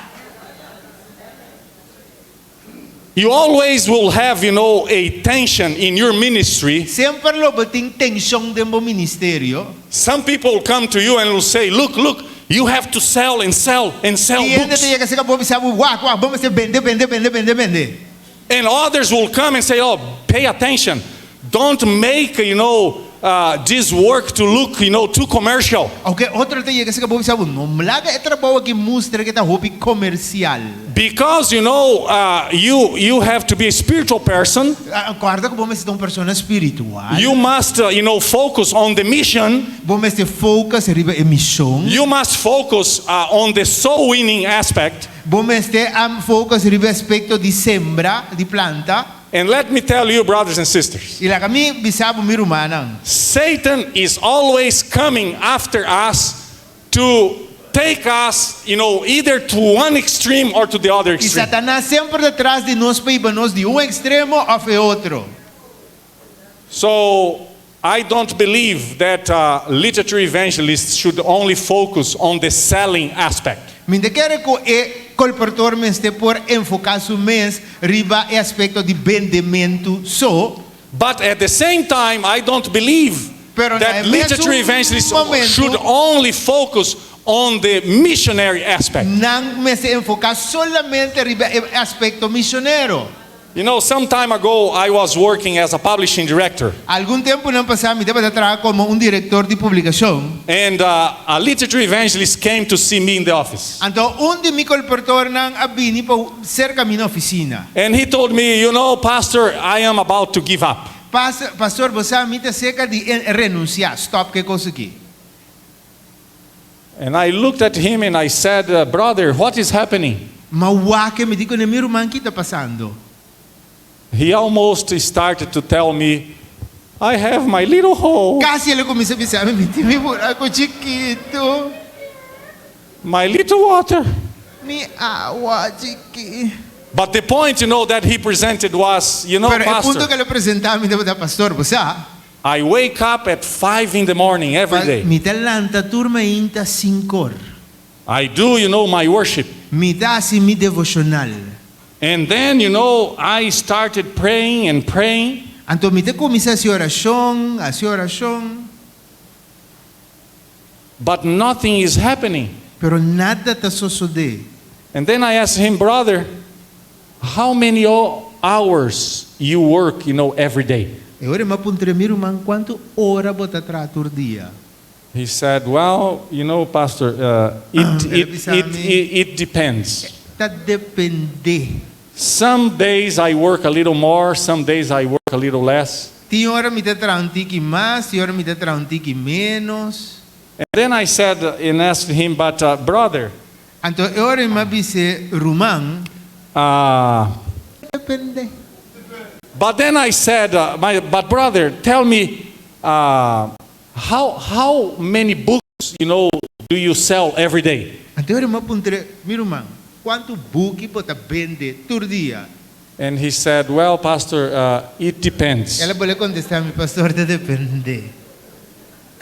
You always will have a tension in your ministry. Semper lo bo tin tenshon den bo ministerio. Some people come to you and will say, "Look, look, you have to sell and sell and sell Tin hende books." ta yega serka bo bisa bo, Wak, wak, bo mester bende, bende, bende, bende, bende. And others will come and say, "Oh, pay attention. Don't make this work to look too commercial." Oke, otro ta yega serka bo bisa bo, No laga e trabou aki mustra ku ta hopi komersial. Because you have to be a spiritual person. Kòrda ku bo mester ta un persona spiritual. You must focus on the mission. Bo mester focus riba e mishon. You must focus on the soul winning aspect. Bo mester focus riba aspekto di sembra, di planta. And let me tell you, brothers and sisters, I laga mi bisa bo, mi rumannan. Satan is always coming after us to take us either to one extreme or to the other I extreme. Satanas semper ta tras di nos pa hiba nos di un ekstremo òf e otro. So I don't believe that literature evangelists should only focus on the selling aspect. Mi n' ta kere ku e kolportor mester por enfoká su mes riba e aspekto di bendementu so. But at the same time, I don't believe Pero that na literature mesun evangelists momento, should only focus on the missionary aspect. Nan mester enfoká solamente riba e aspekto misionero. Some time ago, I was working as a publishing director. Algun tempunan pasá, mi tabata traha komo un direktor di publikashon. And a literature evangelist came to see me in the office. Anto, un di mi kolportornan a bini pa serka mi na ofisina. And he told me, "Pastor, I am about to give up." Pas, pastor, bo sa, mi ta serka di renunsiá, stòp ku e kos aki. And I looked at him and I said, "Brother, what is happening?" M'a wak e, mi di kuné, mi ruman, kiko ta pasando? He almost started to tell me, "I have my little hole, Kasi el a kuminsá bisa mi, mi tin mi buraku chikitu, my little water." Mi awa chikí. But the point that he presented was, Pero e punto "Pastor, ku el a presentá mi tabata, pastor, bo sa, I wake up at 5 in the morning every day. Mi ta lanta tur mainta 5 or. I do my worship. Mi ta hasi mi devoshonal. And then I started praying and praying. Anto mi ta kuminsá hasi orashon, hasi orashon, But nothing is happening." Pero nada ta sosodé. And then I asked him, "Brother, how many hours you work every day?" I ora m'a puntr'é, mi ruman, kuantu ora bo ta traha tur dia? He said, "Well, Pastor, it depends. Ta dependé. Some days I work a little more, some days I work a little less." Tin ora mi ta traha un tiki mas, tin ora mi ta traha un tiki ménos. And then I said and asked him, "But brother, Anto ora m'a bis'é, ruman, dependé. But then I said, but brother, tell me, how many books do you sell every day?" Anto ora m'a puntr'é, mi ruman, kuantu buki bo ta bende tur dia? And he said, "Well, Pastor, it depends." El a bolbe kontestá mi, pastor, ta dependé.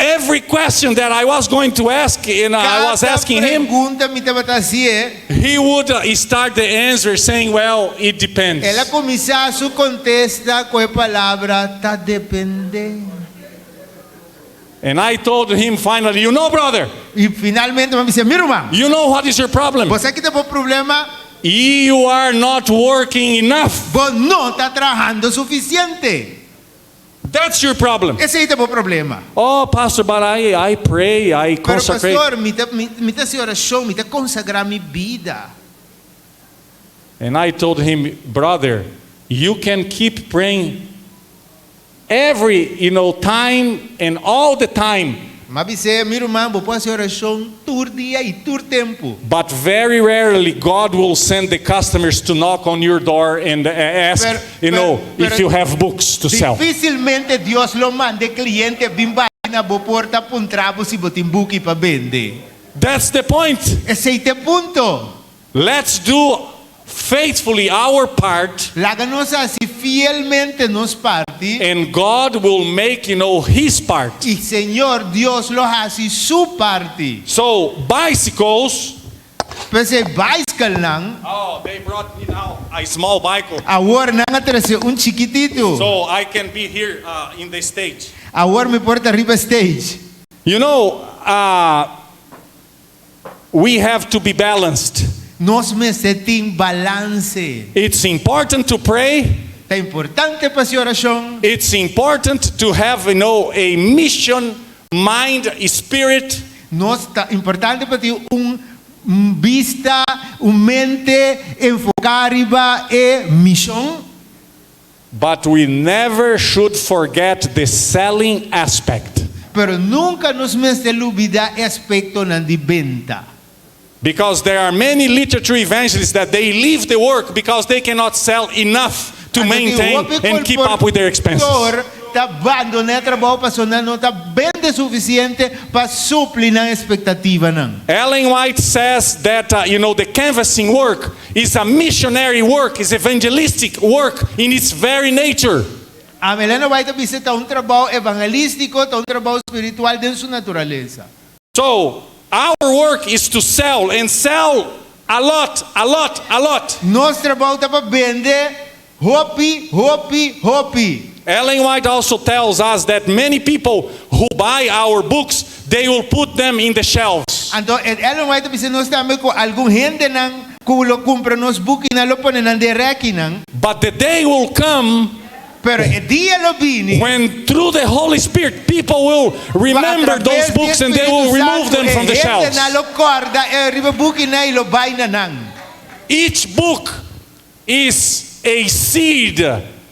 Every question that I was going to ask, and I was Kada asking him, pregunta mi tabata hasi, he would start the answer saying, "Well, it depends." el a kuminsá su kontesta ku e palabra ta dependé. And I told him finally, "Brother, I finalmente m'a bis'é, mi ruman, you know what is your problem? Bo sa kiko ta bo problema? You are not working enough. Bo no ta trahando sufisiente. That's your problem." Esei ta bo problema. "Oh, Pastor, but I pray, I Pero consecrate." pastor, mi ta hasi orashon, mi ta konsagrá mi bida. And I told him, "Brother, you can keep praying every time and all the time. M'a bis'é, mi ruman, bo por hasi orashon tur dia i tur tempu. But very rarely God will send the customers to knock on your door and ask, Pero, you pero, know, pero if you have books to sell. dificilmente Dios lo manda e cliente bin bati na bo porta puntra bo si bo tin buki pa bende. That's the point. Esei ta e punto. Let's do faithfully our part. Laga nos hasi fielmente nos parti. And God will make, you know, his part. I Señor Dios lo hasi su parti. So, bicycles. P'esei baiskelnan. Oh, they brought me now a small bicycle. Awor nan a trese un chikititu. So I can be here uh, in the stage. Awor mi por ta riba stage. You know, uh, we have to be balanced. Nos mester tin balanse. It's important to pray. Ta importante pa hasi orashon. It's important to have, you know, a mission mind, spirit. Nos ta importante pa tin un bista, un mente enfoká riba e mishon. But we never should forget the selling aspect. Pero nunka nos mester lubidá e aspektonan di benta. Because there are many literature evangelists that they leave the work because they cannot sell enough to Anto tin maintain hopi and keep up with their expenses. kolportor ta bandoná e trabou pasobra nan no ta bende sufisiente pa supli nan espektativanan. Ellen White says that uh, you know the canvassing work is a missionary work, is evangelistic work in its very nature. Am Elena White ta bisa ta un trabou evangelístiko, ta un trabou spiritual den su naturalesa. So, our work is to sell and sell a lot, a lot, a lot. Nos trabou ta pa bende hopi, hopi, hopi. Ellen White also tells us that many people who buy our books, they will put them in the shelves. Anto Ellen White ta bisa nos tambe ku algun hendenan ku lo kumpra nos bukinan lo pone nan den rèkinan. But the day will come Pero e dia lo bini. When through the Holy Spirit people will remember those books and they will remove them from the shelves. Nan lo kòrda e riba bukinan i lo bai na nan. Each book is a seed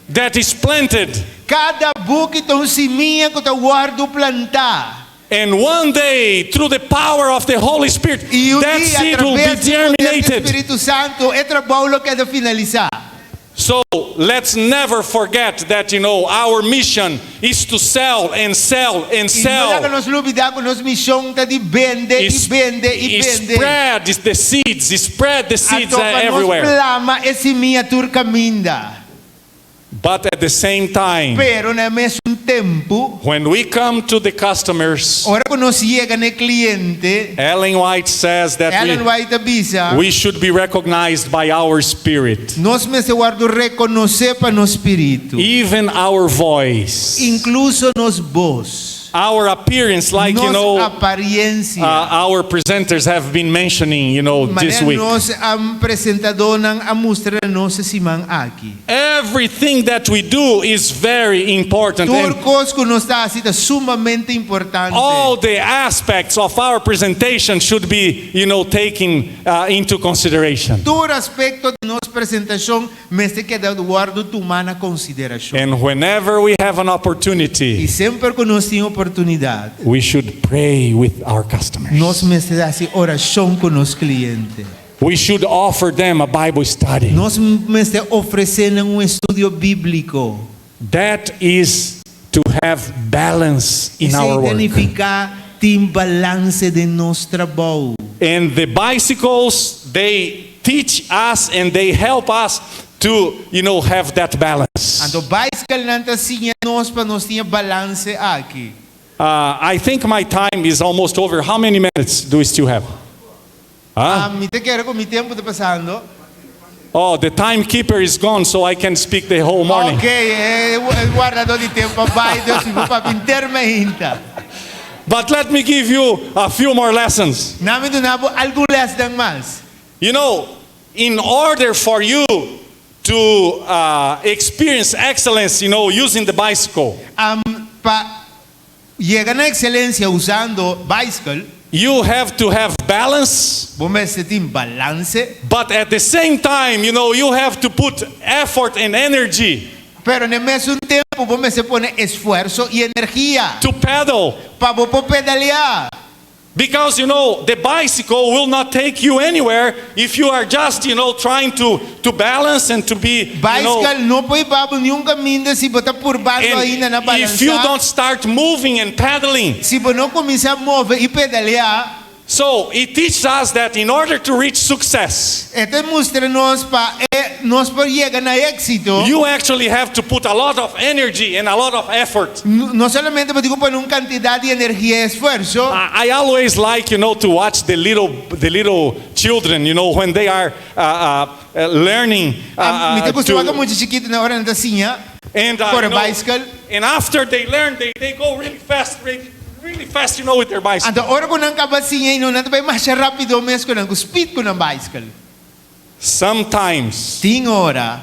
that is planted. Kada buki ta un simia ku ta wòrdu plantá. And one day through the power of the Holy Spirit I un that dia seed will be atraves di poder di germinated. Spiritu Santu e trabou lo keda finalisá. So let's never forget that you know our mission is to sell and sell and I no sell. laga nos lubidá ku nos mishon ta di bende i bende i bende. Spread the seeds, spread the seeds Anto pa nos everywhere. plama e simia tur kaminda. But at the same time, Pero na e mesun tempu, when we come to the customers, ora ku nos yega na e kliente, Ellen White says that Ellen we, White ta bisa, we should be recognized by our spirit, nos mester wòrdu rekonosé pa nos spiritu, even our voice, inkluso nos bos. our appearance, like you Nos know, apariencia. uh, our presenters have been mentioning, you know, this Manera week. nos am presentadónan a mustra nos e siman aki. Everything that we do is very important. Tur And kos ku nos ta hasi ta sumamente importante. all the aspects of our presentation should be, you know, taken uh, into consideration. Tur aspekto di nos presentashon mester keda wòrdu tumá na konsiderashon. And whenever we have an I opportunity, semper ku nos tin oportunidat, we should pray with our customers. nos mester hasi orashon ku nos kliente. We should offer them a Bible study. Nos mester ofresé nan un estudio bíbliko. That is to have balance in Esei our ta work. nifiká tin balanse den nos trabou. And the bicycles, they teach us and they help us to, you know, have that balance. Anto baiskelnan ta siña nos pa nos tin e balanse aki. Uh, I think my time is almost over. How many minutes do we still have? Huh? Ah, mi ta kere ku mi tempu ta pasando. Oh, the timekeeper is gone, so I can speak the whole morning. Ok, e wardadó di tempu a bai, dus mi por papia henter mainta. But let me give you a few more lessons. Na mi duna bo algun lèsnan mas. You know, in order for you to uh, experience excellence, you know, using the bicycle, Um, pa yega na ekselensia usando baiskel, you have to have balance. Bo mester tin balanse. But at the same time, you know, you have to put effort and energy. Pero na e mesun tempu, tempu bo mester pone esfuerso i energia. To pedal. Pa bo por pedalia. Because you know, the bicycle will not take you anywhere if you are just, you know, trying to, to balance and to be, you know, Baiskel no por hiba bo niun kaminda si bo ta purbando ainda na and if you balansá. don't start moving and pedaling. Si bo no kuminsá move i pedalia. So it teaches us that in order to reach success, E ta mustra nos pa e nos por yega na éksito. you actually have to put a lot of energy and a lot of effort. No solamente bo tin ku pone un kantidat di energia i esfuerso. I always like, you know, to watch the little, the little children, you know, when they are uh, uh, learning. Mi ta gusta wak to, mucha chikitu ora nan ta siña. and, Kore you know, baiskel. and after they learn, they, they go really fast, really, really fast, you know, with their bicycle. Anto ora ku nan kaba siña, nan ta bai masha rápido mes ku nan, ku speed ku nan baiskel. Sometimes Tin ora.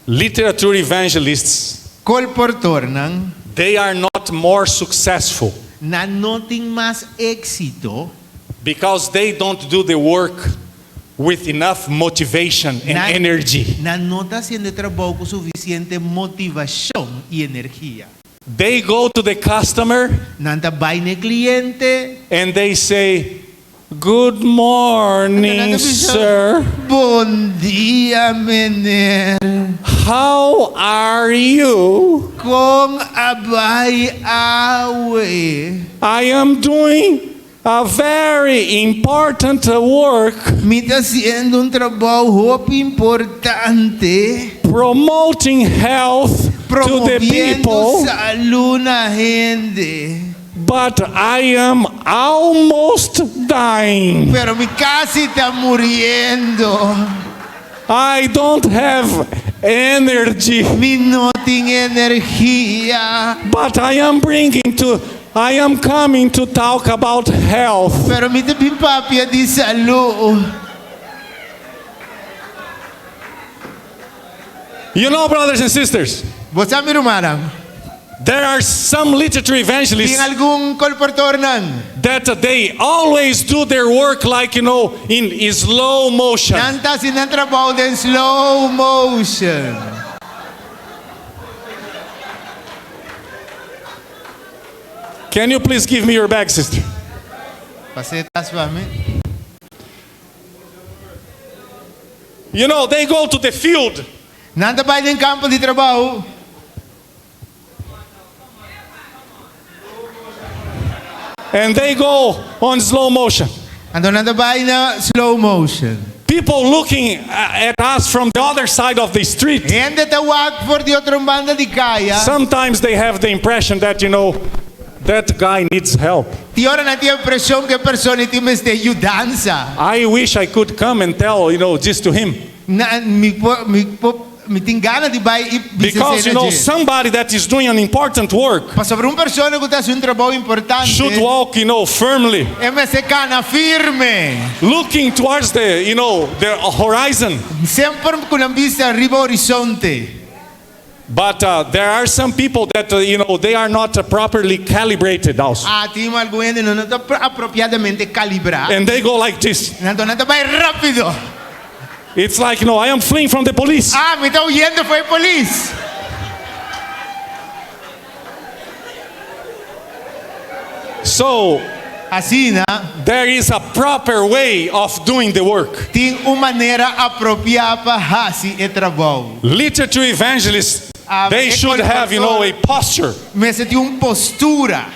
Literature evangelists, Kolportornan. they are not more successful. Nan no tin mas éksito. Because they don't do the work with enough motivation and Nan, energy. Nan no ta hasiendo e trabou ku sufisiente motivashon i energia. They go to the customer Nan ta bai na e kliente. and they say, Good morning, sir. Bon dia, mener. How are you? Kon a bai awe. I am doing a very important work. Mi ta hasiendo un trabou hopi importante. Promoting health to the Promoviendo people. salú na hende. But I am almost dying. Pero mi kasi ta muriendo. I don't have energy. Mi no tin energia. But I am bringing to, I am coming to talk about health. Pero mi ta bin papia di salú. You know, brothers and sisters, Bo sa mi rumannan. there are some literature evangelists Tin algun kolportornan. that they always do their work like, you know, in, in slow motion. Nan ta hasi nan trabou den slow motion. Can you please give me your bag, sister? Pasa e tas pa mi. You know, they go to the field Nan ta bai den kampo di trabou. and they go on slow motion. Anto nan ta bai na slow motion. People looking at us from the other side of the street. Hende ta wak for di otro banda di kaya. Sometimes they have the impression that, you know, that guy needs help. Tin ora nan tin e impreshon ku e persona ei tin mester yudansa. I wish I could come and tell, you know, this to him. Na, mi por, mi por, mi tin gana di bai i Because, you know, somebody that is doing an important work Pasobra un persona ku ta hasi un trabou importante. should walk, you know, firmly, E mester kana firme. looking towards the, you know, the horizon. Semper ku nan bista riba horizonte. But uh, there are some people that, uh, you know, they are not uh, properly calibrated also. Ah, tin algun hende no ta apropiadamente kalibrá. And they go like this. Anto nan ta bai rápido. It's like, you know, I am fleeing from the police. Ah, mi ta huyendo for di polis. So, Asina, there is a proper way of doing the work. Tin un manera apropiá pa hasi e trabou. Literature evangelists, Ah, they should have, you know, a posture. Mester tin un postura.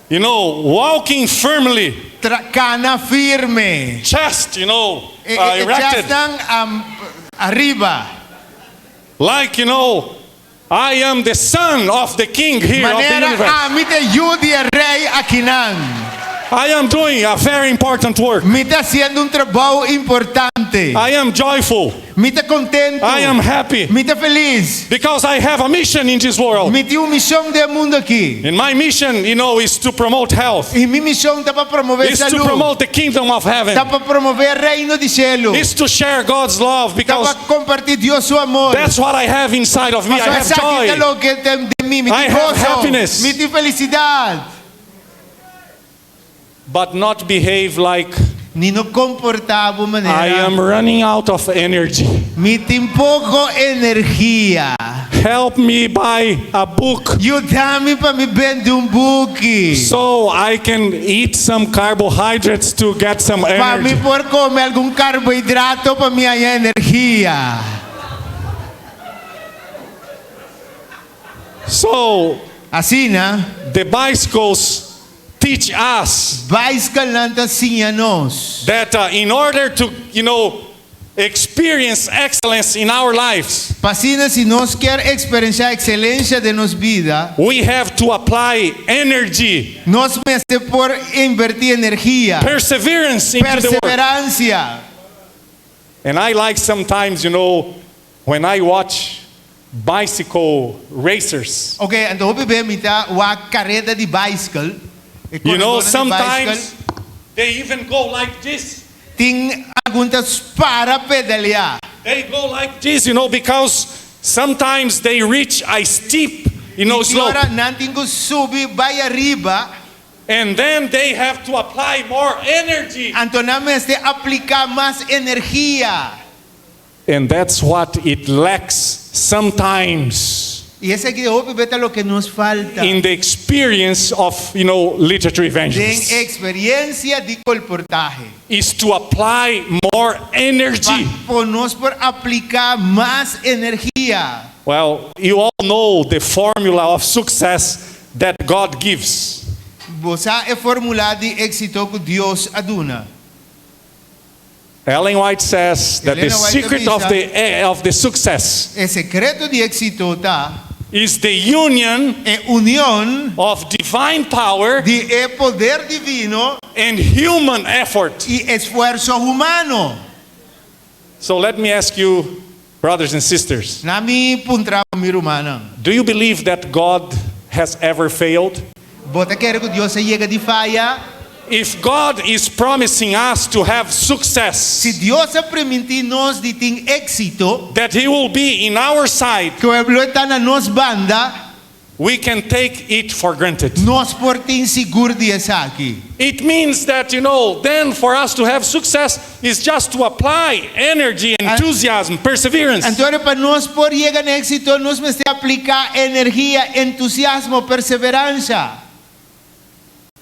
You know, walking firmly. Tra kana firme. Chest, you know, E, uh, e, e erected. chest nan um, ariba. Like, you know, I am the son of the king here of the Manera universe. ami ta yu di e rei akinan. I am doing a very important work. Mi ta hasiendo un trabou importante. I am joyful. Mi ta kontentu. I am happy. Mi ta felis. Because I have a mission in this world. Mi tin un mishon den e mundu aki. And my mission, you know, is to promote health. I mi mishon ta pa promové Is to salú. promote the kingdom of heaven. Ta pa promové reino di shelu. Is to share God's love because Ta pa kompartí Dios su amor. that's what I have inside of me. I Pasobra have esaki ta joy. loke tin den mi. Mi I tin have goso. happiness. Mi tin felisidat. But not behave like Ni no komportá bo manera. I am running out of energy. Mi tin poko energia. Help me buy a book. Yuda mi pa mi bende un buki. So I can eat some carbohydrates to get some Pa mi energy. por kome algun karbohidrato pa mi haña energia. So Asina. The bicycles teach us Baiskelnan ta siña nos. that in order to, experience excellence in our lives, P'asina si nos ke eksperensiá ekselensia den nos bida. we have to apply energy, Nos mester por invertí energia. perseverance into the work. Perseveransia. And I like sometimes, when I watch bicycle racers, Ok, anto hopi be mi ta wak kareda di baiskel. Sometimes they even go like this. Tin algun ta para pedaleá. They go like this, because sometimes they reach a steep, I slope. ora nan tin ku subi bai ariba. And then they have to apply more energy. Anto nan mester apliká mas energia. And that's what it lacks sometimes I esaki hopi be ta loke nos falta. in the experience of, literature Den evangelists. eksperensia di kolportahe. Is to apply more energy. Pa nos por apliká mas energia. Well, you all know the formula of success that God gives. Bo sa e fórmula di éksito ku Dios a duna. Ellen White says that the Elena White secret bisa, of the success E sekreto di éksito ta is the union e union of divine power di e poder divino and human effort. I esfuerso humano. So let me ask you, brothers and sisters, Laga mi puntra mi rumannan. do you believe that God has ever failed? Bo ta kere ku Dios a yega di faya? If God is promising us to have success, Si Dios a primintí nos di tin éksito, that He will be in our side, ku E lo ta na nos banda, we can take it for granted. Nos por tin sigur di esaki. It means that, then for us to have success is just to apply energy, enthusiasm, perseverance. Anto, pa nos por yega na éksito, nos mester apliká energia, entusiasmo, perseveransia.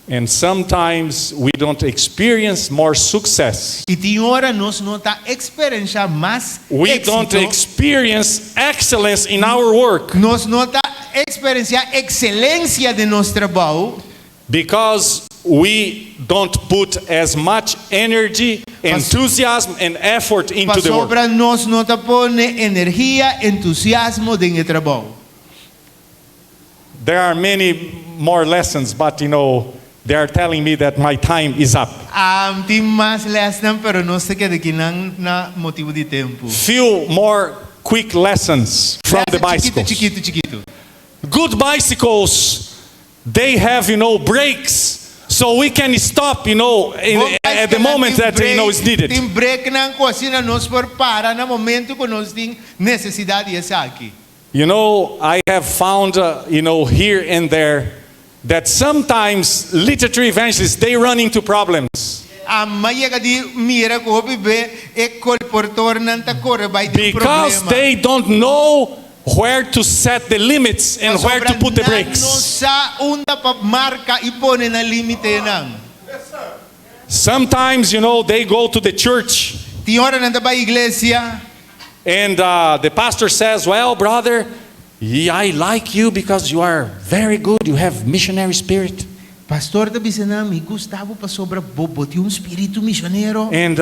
And sometimes we don't experience more success. I tin ora nos no ta eksperensiá mas We don't éksito. experience excellence in our work. Nos no ta eksperensiá ekselensia den nos trabou. Because we don't put as much energy, enthusiasm, and effort into the work. Pasobra nos no ta pone energia, entusiasmo den e trabou. There are many more lessons, but they are telling me that my time is up. Um, tin mas lèsnan, pero nos ta keda akinan pa motibu di tempu. Few more quick lessons from the Lès chikitu, bicycles. chikitu, chikitu. Good bicycles, they have, brakes, so we can stop, at the moment that, is needed. Tin breknan ku asina nos por para na momento ku nos tin nesesidat di esaki. I have found, here and there that sometimes literature evangelists, they run into problems. Ami a yega di mira ku hopi be e kolportornan ta kore bai den Because problema. they don't know where to set the limits and where to put the brakes. No sa unda pa marka i pone nan límitenan. Sometimes, they go to the church. Tin ora nan ta bai iglesia. And the pastor says, well, brother, I like you because you are very good. You have missionary spirit. Pastor ta bisa nan, mi gusta bo pasobra bo bo tin un spiritu misionero. And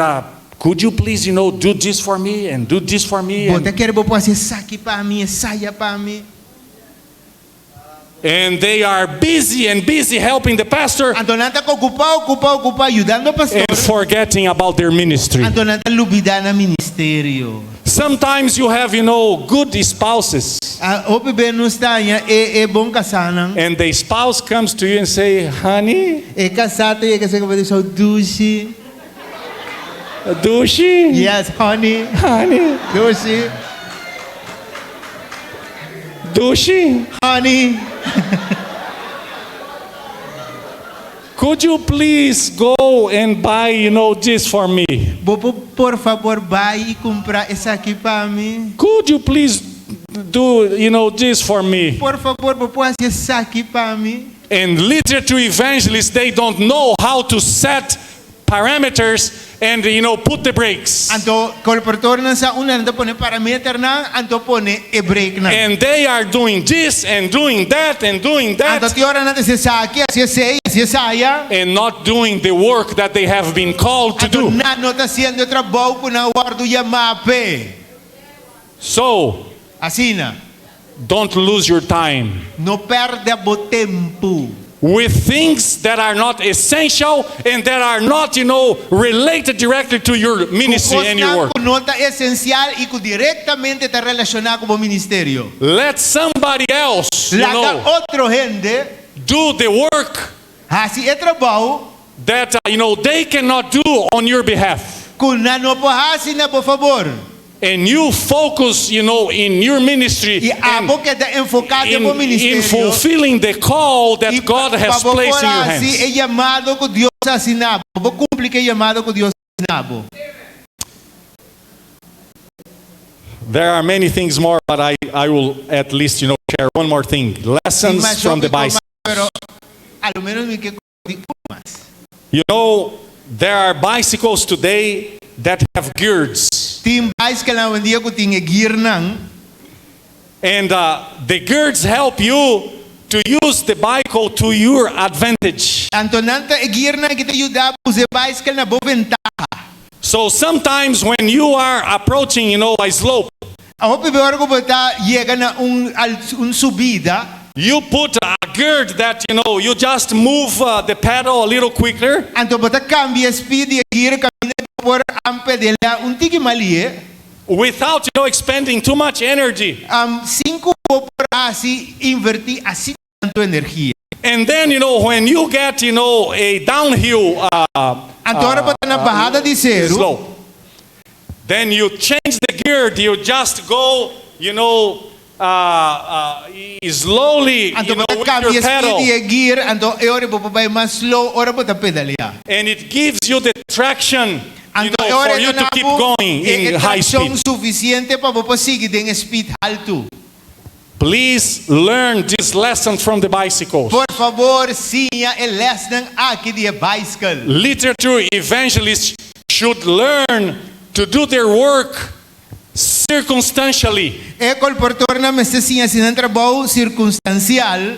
could you please, do this for me and do this for me? Bo ta kere bo por hasi esaki pa mi, esaya pa mi. And they are busy and busy helping the pastor. Anto nan ta okupá, okupá, okupá, yudando pastor. And forgetting about their ministry. Anto nan ta lubidá nan ministerio. Sometimes you have, good spouses. Ah, hopi be nos ta haña e, e bon kasánan. And the spouse comes to you and say, honey. E kasá ta yega serka bo bisa dushi. Dushi? Yes, honey. Honey. Dushi. Dushi? Honey. Could you please go and buy this for me? Bo por por fabor bai i kumpra esaki pa mi? Could you please do this for me? Por fabor, bo por hasi esaki pa mi? And literature evangelists, they don't know how to set parameters and put the brakes. Anto kolportornan sa unda nan ta pone parameternan, anto pone e brakenan. And they are doing this and doing that and doing that. Anto tin ora nan ta hasi esaki, hasi esei, hasi esaya. And not doing the work that they have been called to Anto do. nan no ta hasiendo e trabou ku nan a wòrdu yamá p'e. So, Asina. Don't lose your time. No pèrdè bo tempu. With things that are not essential and that are not related directly to your ministry and your work. Ku kosnan ku no ta esensial i ku direktamente ta relashoná ku bo ministerio. Let somebody else, you Laga know, otro hende do the work hasi e trabou that they cannot do on your behalf. Ku nan no por hasi na bo fabor. And you focus in your ministry I abo keda enfoká den bo in ministerio. fulfilling the call that God has Pa bo placed por in your hasi hands. e yamado ku Dios a hasi na bo. Pa bo kumpli ku e yamado ku Dios a hasi na bo. There are many things more, but I will at least share one more thing. Lessons from the bicycle. Pero a lo menos mi ke kompartí un mas. There are bicycles today that have gears. Tin baiskelnan awendia ku tin e gearnan. And the gears help you to use the bicycle to your advantage. Anto nan ta e gearnan ki ta yuda bo usa e baiskel na bo ventaha. So sometimes when you are approaching a slope, Hopi be ora ku bo ta yega na un un subida. You put a gear that you just move the pedal a little quicker. Anto bo ta kambia e speed di e gear kaminda bo por pedalea un tiki mas lihé. Without expending too much energy. Sin ku bo por hasi invertí asina tantu energia. And then when you get a downhill Anto ora bo ta na bahada di seru. slope, then you change the gear, you just go slowly Anto bo with ta your kambia pedal. speed di e gear, anto e ora bo por bai mas slow ora bo ta pedalea. And it gives you the traction Anto for you to keep going in high e speed. sufisiente pa bo sigui den speed haltu. Please learn this lesson from the bicycles. Por fabor, siña e lèsnan aki di e baiskel. Literature evangelists should learn to do their work circumstantially. E kolportornan mester siña hasi nan trabou sirkunstansial.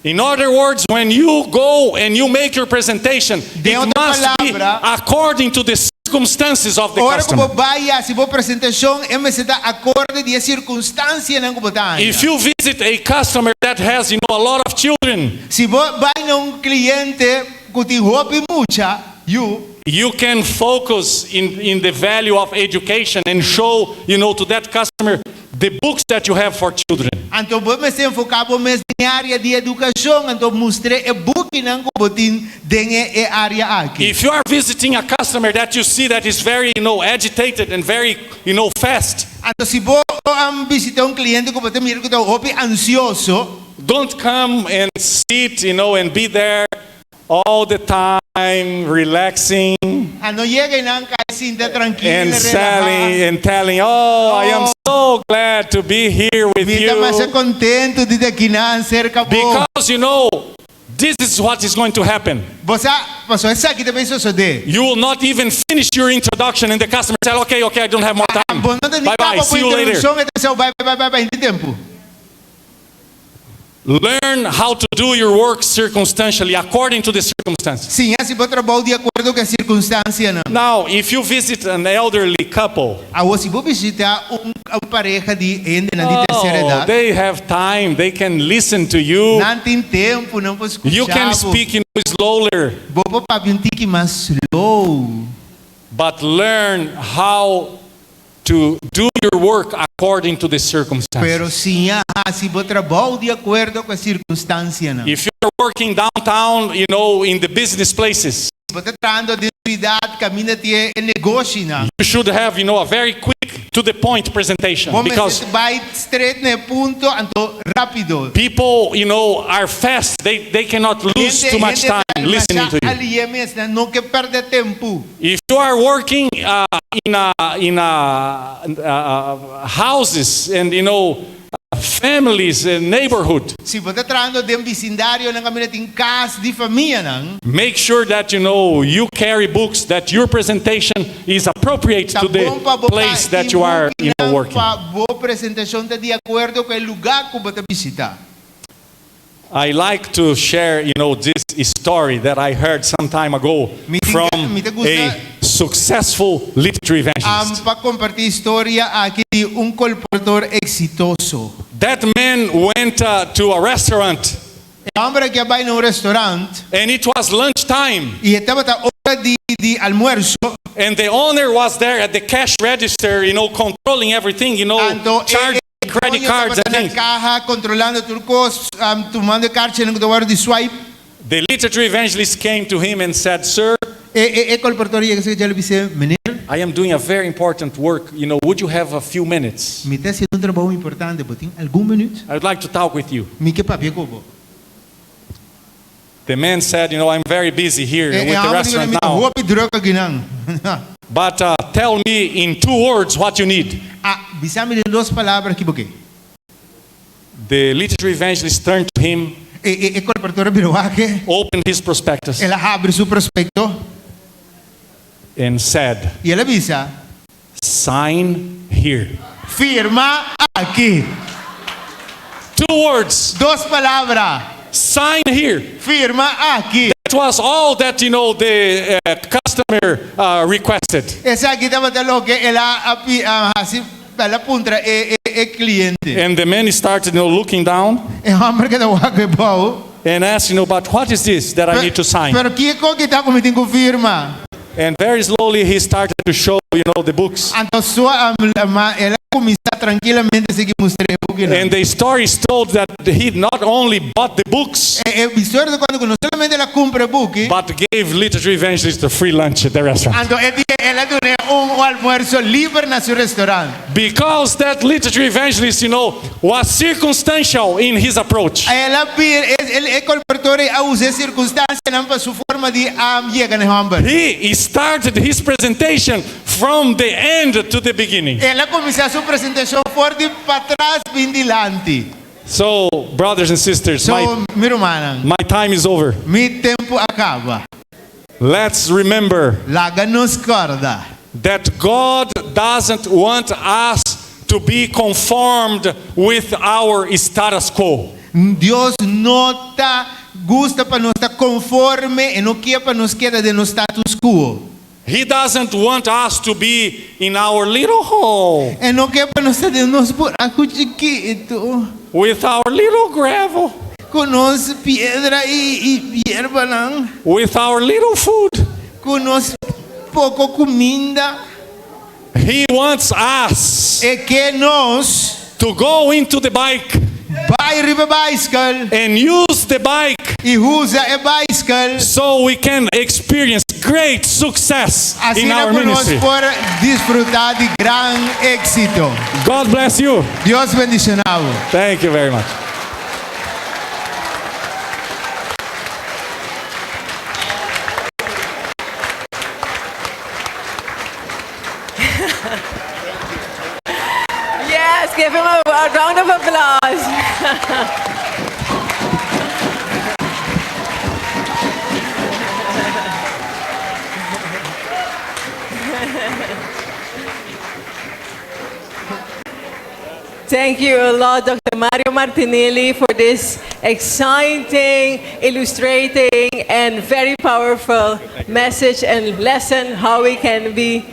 In other words, when you go and you make your presentation, De it otra must be palabra, according to the circumstances of the Ora customer. ku bo bai hasi bo presentashon, e mester ta akorde di e sirkunstansianan ku bo ta. If you visit a customer that has a lot of children, Si bo bai na un kliente ku tin hopi mucha, you you can focus in the value of education and show to that customer the books that you have for children. Anto bo mester enfoká bo mes den área di edukashon, anto mustra e bukinan ku bo tin den e área aki. If you are visiting a customer that you see that is very agitated and very fast, Anto si bo bishitá un kliente ku bo ta mira ku ta hopi ansioso, don't come and sit and be there all the time, relaxing Ah, no yega einan kai sinta trankil, and relahá. selling and telling, "Oh, I am so glad to be here with Mi ta masha you." kontentu di ta akinan serka bo. Because this is what is going to happen. Bo sa, paso esaki ta bai sosodé. You will not even finish your introduction and the customer tell, Okay, I don't have more time. Bo no ta Bye bye, see you later." introduction, e bye bye bye bye, no tin tempu. Learn how to do your work circumstantially, according to the circumstances. Siña hasi bo trabou di akuerdo ku e sirkunstansianan. Now, if you visit an elderly couple, Awor si bo bishitá un pareha di hende di tersera oh, edat. they have time, they can listen to you. Nan tin tempu, nan por skucha. You can speak slower, Bo por papia un tiki mas slow. but learn how to do your work according to the circumstances. Pero siña hasi bo trabou di akuerdo ku e sirkunstansianan. If you're working downtown, in the business places, Bo ta trahando den siudat, kaminda tin e negoshinan. you should have a very quick, to the point presentation Bo because bai straight na punto, anto rápido. people are fast. They cannot lose too much time listening to you. Ali mes, nan no ke pèrdè tempu. If you are working in houses and families and neighborhood, Si bo ta trahando den bisindario nan kaminda tin kas di famianan, make sure that you carry books, that your presentation is appropriate ta to the bon pa bo place that tin you are bukinan working. pa bo presentashon ta di akuerdo ku e lugá ku bo ta bishitá. I like to share this story that I heard some time ago Mi tin- from mi ta gusta- a successful literature evangelist. Am pa kompartí historia aki di un kolportor eksitoso. That man went to a restaurant. E hòmber aki a bai na un restorant. And it was lunch time. I e tabata ora di di almuerso. And the owner was there at the cash register, controlling everything, Anto e charging credit doño cards tabata and na things. kaha kontrolando tur kos, am, tumando e karchinan ku ta wòrdu di swipe. The literature evangelist came to him and said, Sir, E e e kolportor yega serka dje el a bis'é, Meneer, I am doing a very important work. Would you have a few minutes? mi ta hasiendo un trabou importante, bo tin algun minüt? I would like to talk with you. Mi ke papia ku bo. The man said, I'm very busy here E with e the hòmber di restaurant mi ta now. hopi drùk akinan. But tell me in two words what you need. Ah, bisa mi den dos palabra ki bo ke. The literature evangelist turned to him, E e e kolportor a bira wak e. opened his prospectus, El a habri su prospekto. and said, I el a bisa. Sign here. Firma aki. Two words. Dos palabra. Sign here. Firma aki. That was all that the customer requested. Esaki tabata loke el a a hasi, el a puntra e e kliente. And the man started looking down. E hòmber a keda wak abou. And asked, but what is this that I need to sign? Pero kiko esaki ta ku mi tin ku firma? And very slowly he started to show the books. Anto sua el a kuminsá trankilamente sigui mustra e bukinan. And the story is told that he not only bought the books, E e historia ta konta ku no solamente el a kumpra e buki, but gave literature evangelist a free lunch at the restaurant. Anto e di el a dun'é un almuerso liber na su restaurant. Because that literature evangelist was circumstantial in his approach. El a bir e kolportor ei a usa e sirkunstansianan pa su forma di yega na e hòmber. He started his presentation from the end to the beginning. El a kuminsá su presentashon for di patras bin dilanti. So, brothers and sisters, So, my, mi rumannan, my time is over. Mi tempu a kaba. Let's remember Laga nos kòrda. that God doesn't want us to be conformed with our status quo. Dios no ta gusta pa nos ta konforme, e no ke pa nos keda den nos status quo. He doesn't want us to be in our little hole. E no ke pa nos ta den nos buraku chikitu. With our little gravel. Ku nos piedra i yerbanan. With our little food. Ku nos poko kuminda. He wants us. E ke nos. To go into the bike. Bai riba e baiskel. And use the bike. I usa e baiskel. So we can experience great success in Asina our ku nos ministry. por disfrutá di gran éksito. God bless you. Dios bendishoná bo. Thank you very much. Yes, give him a round of applause. Thank you a lot, Dr. Mario Martinelli, for this exciting, illustrating, and very powerful message and lesson how we can be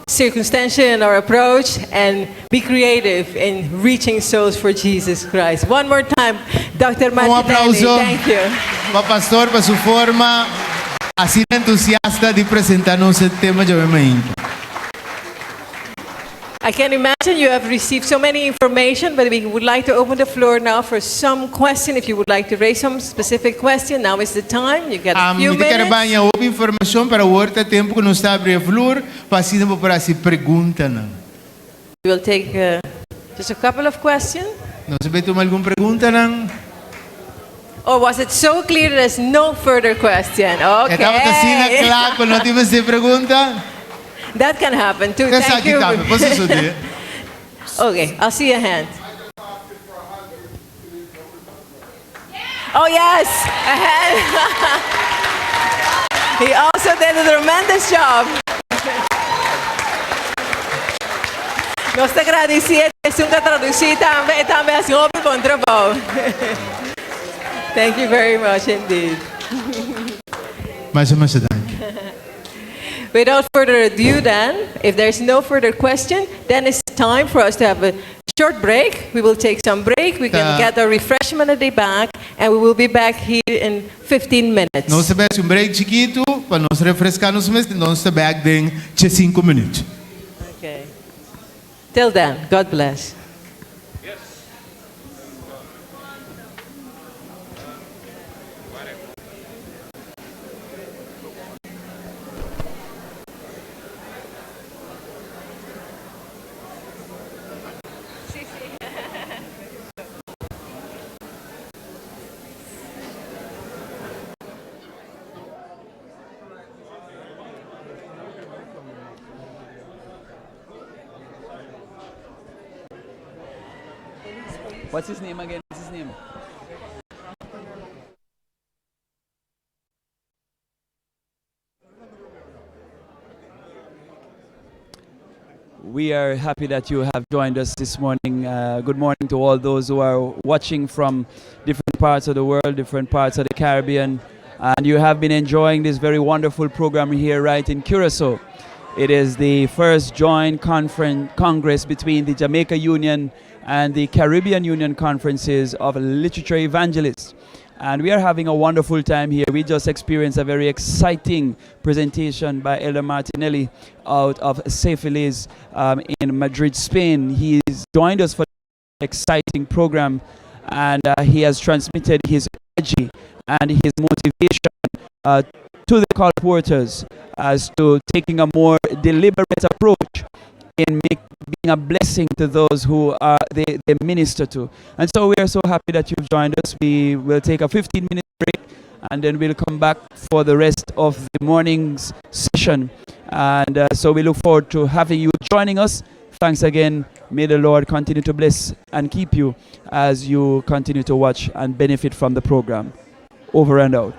circumstantial in our approach and be creative in reaching souls for Jesus Christ. One more time, Dr. Un Martinelli, aplouso thank you. pa pastor pa su forma asina entusiasta di presentá nos e tema djawe mainta. I can imagine you have received so many information, but we would like to open the floor now for some question. If you would like to raise some specific question, now is the time. You get a few Mi ta kere minutes. baña hopi informashon, pero awor ta tempu ku nos ta abri e flur pa asina bo por hasi preguntanan. We will take just a couple of questions. Nos a bai tuma algun preguntanan. Or was it so clear there's no further question? Okay. E tabata asina kla ku no tin mas pregunta. That can happen too. Thank Esaki you. tambe por sosodé. Okay, I'll see a hand. Oh yes, a hand. He also did a tremendous job. Nos ta gradisí esun ku a tradusí tambe, e tambe a hasi hopi bon trabou. Thank you very much indeed. Masha masha danki. Without further ado then, if there's no further question, then it's time for us to have a short break. We will take some break. We can Ta. get a refreshment at the back, and we will be back here in 15 minutes. Nos ta bai hasi un break chikitu pa nos refreská nos mes, nos ta bèk den 5 minüt. Okay. Till then, God bless. What's his name again? What's his name? We are happy that you have joined us this morning. Good morning to all those who are watching from different parts of the world, different parts of the Caribbean, and you have been enjoying this very wonderful program here right in Curacao. It is the first joint conference congress between the Jamaica Union and the Caribbean Union conferences of literature evangelists. And we are having a wonderful time here. We just experienced a very exciting presentation by Elder Martinelli out of Seyfeliz in Madrid, Spain. He's joined us for an exciting program, and he has transmitted his energy and his motivation to the colporteurs as to taking a more deliberate approach in being a blessing to those who are they minister to. And so we are so happy that you've joined us. We will take a 15-minute break, and then we'll come back for the rest of the morning's session. And so we look forward to having you joining us. Thanks again. May the Lord continue to bless and keep you as you continue to watch and benefit from the program. Over and out.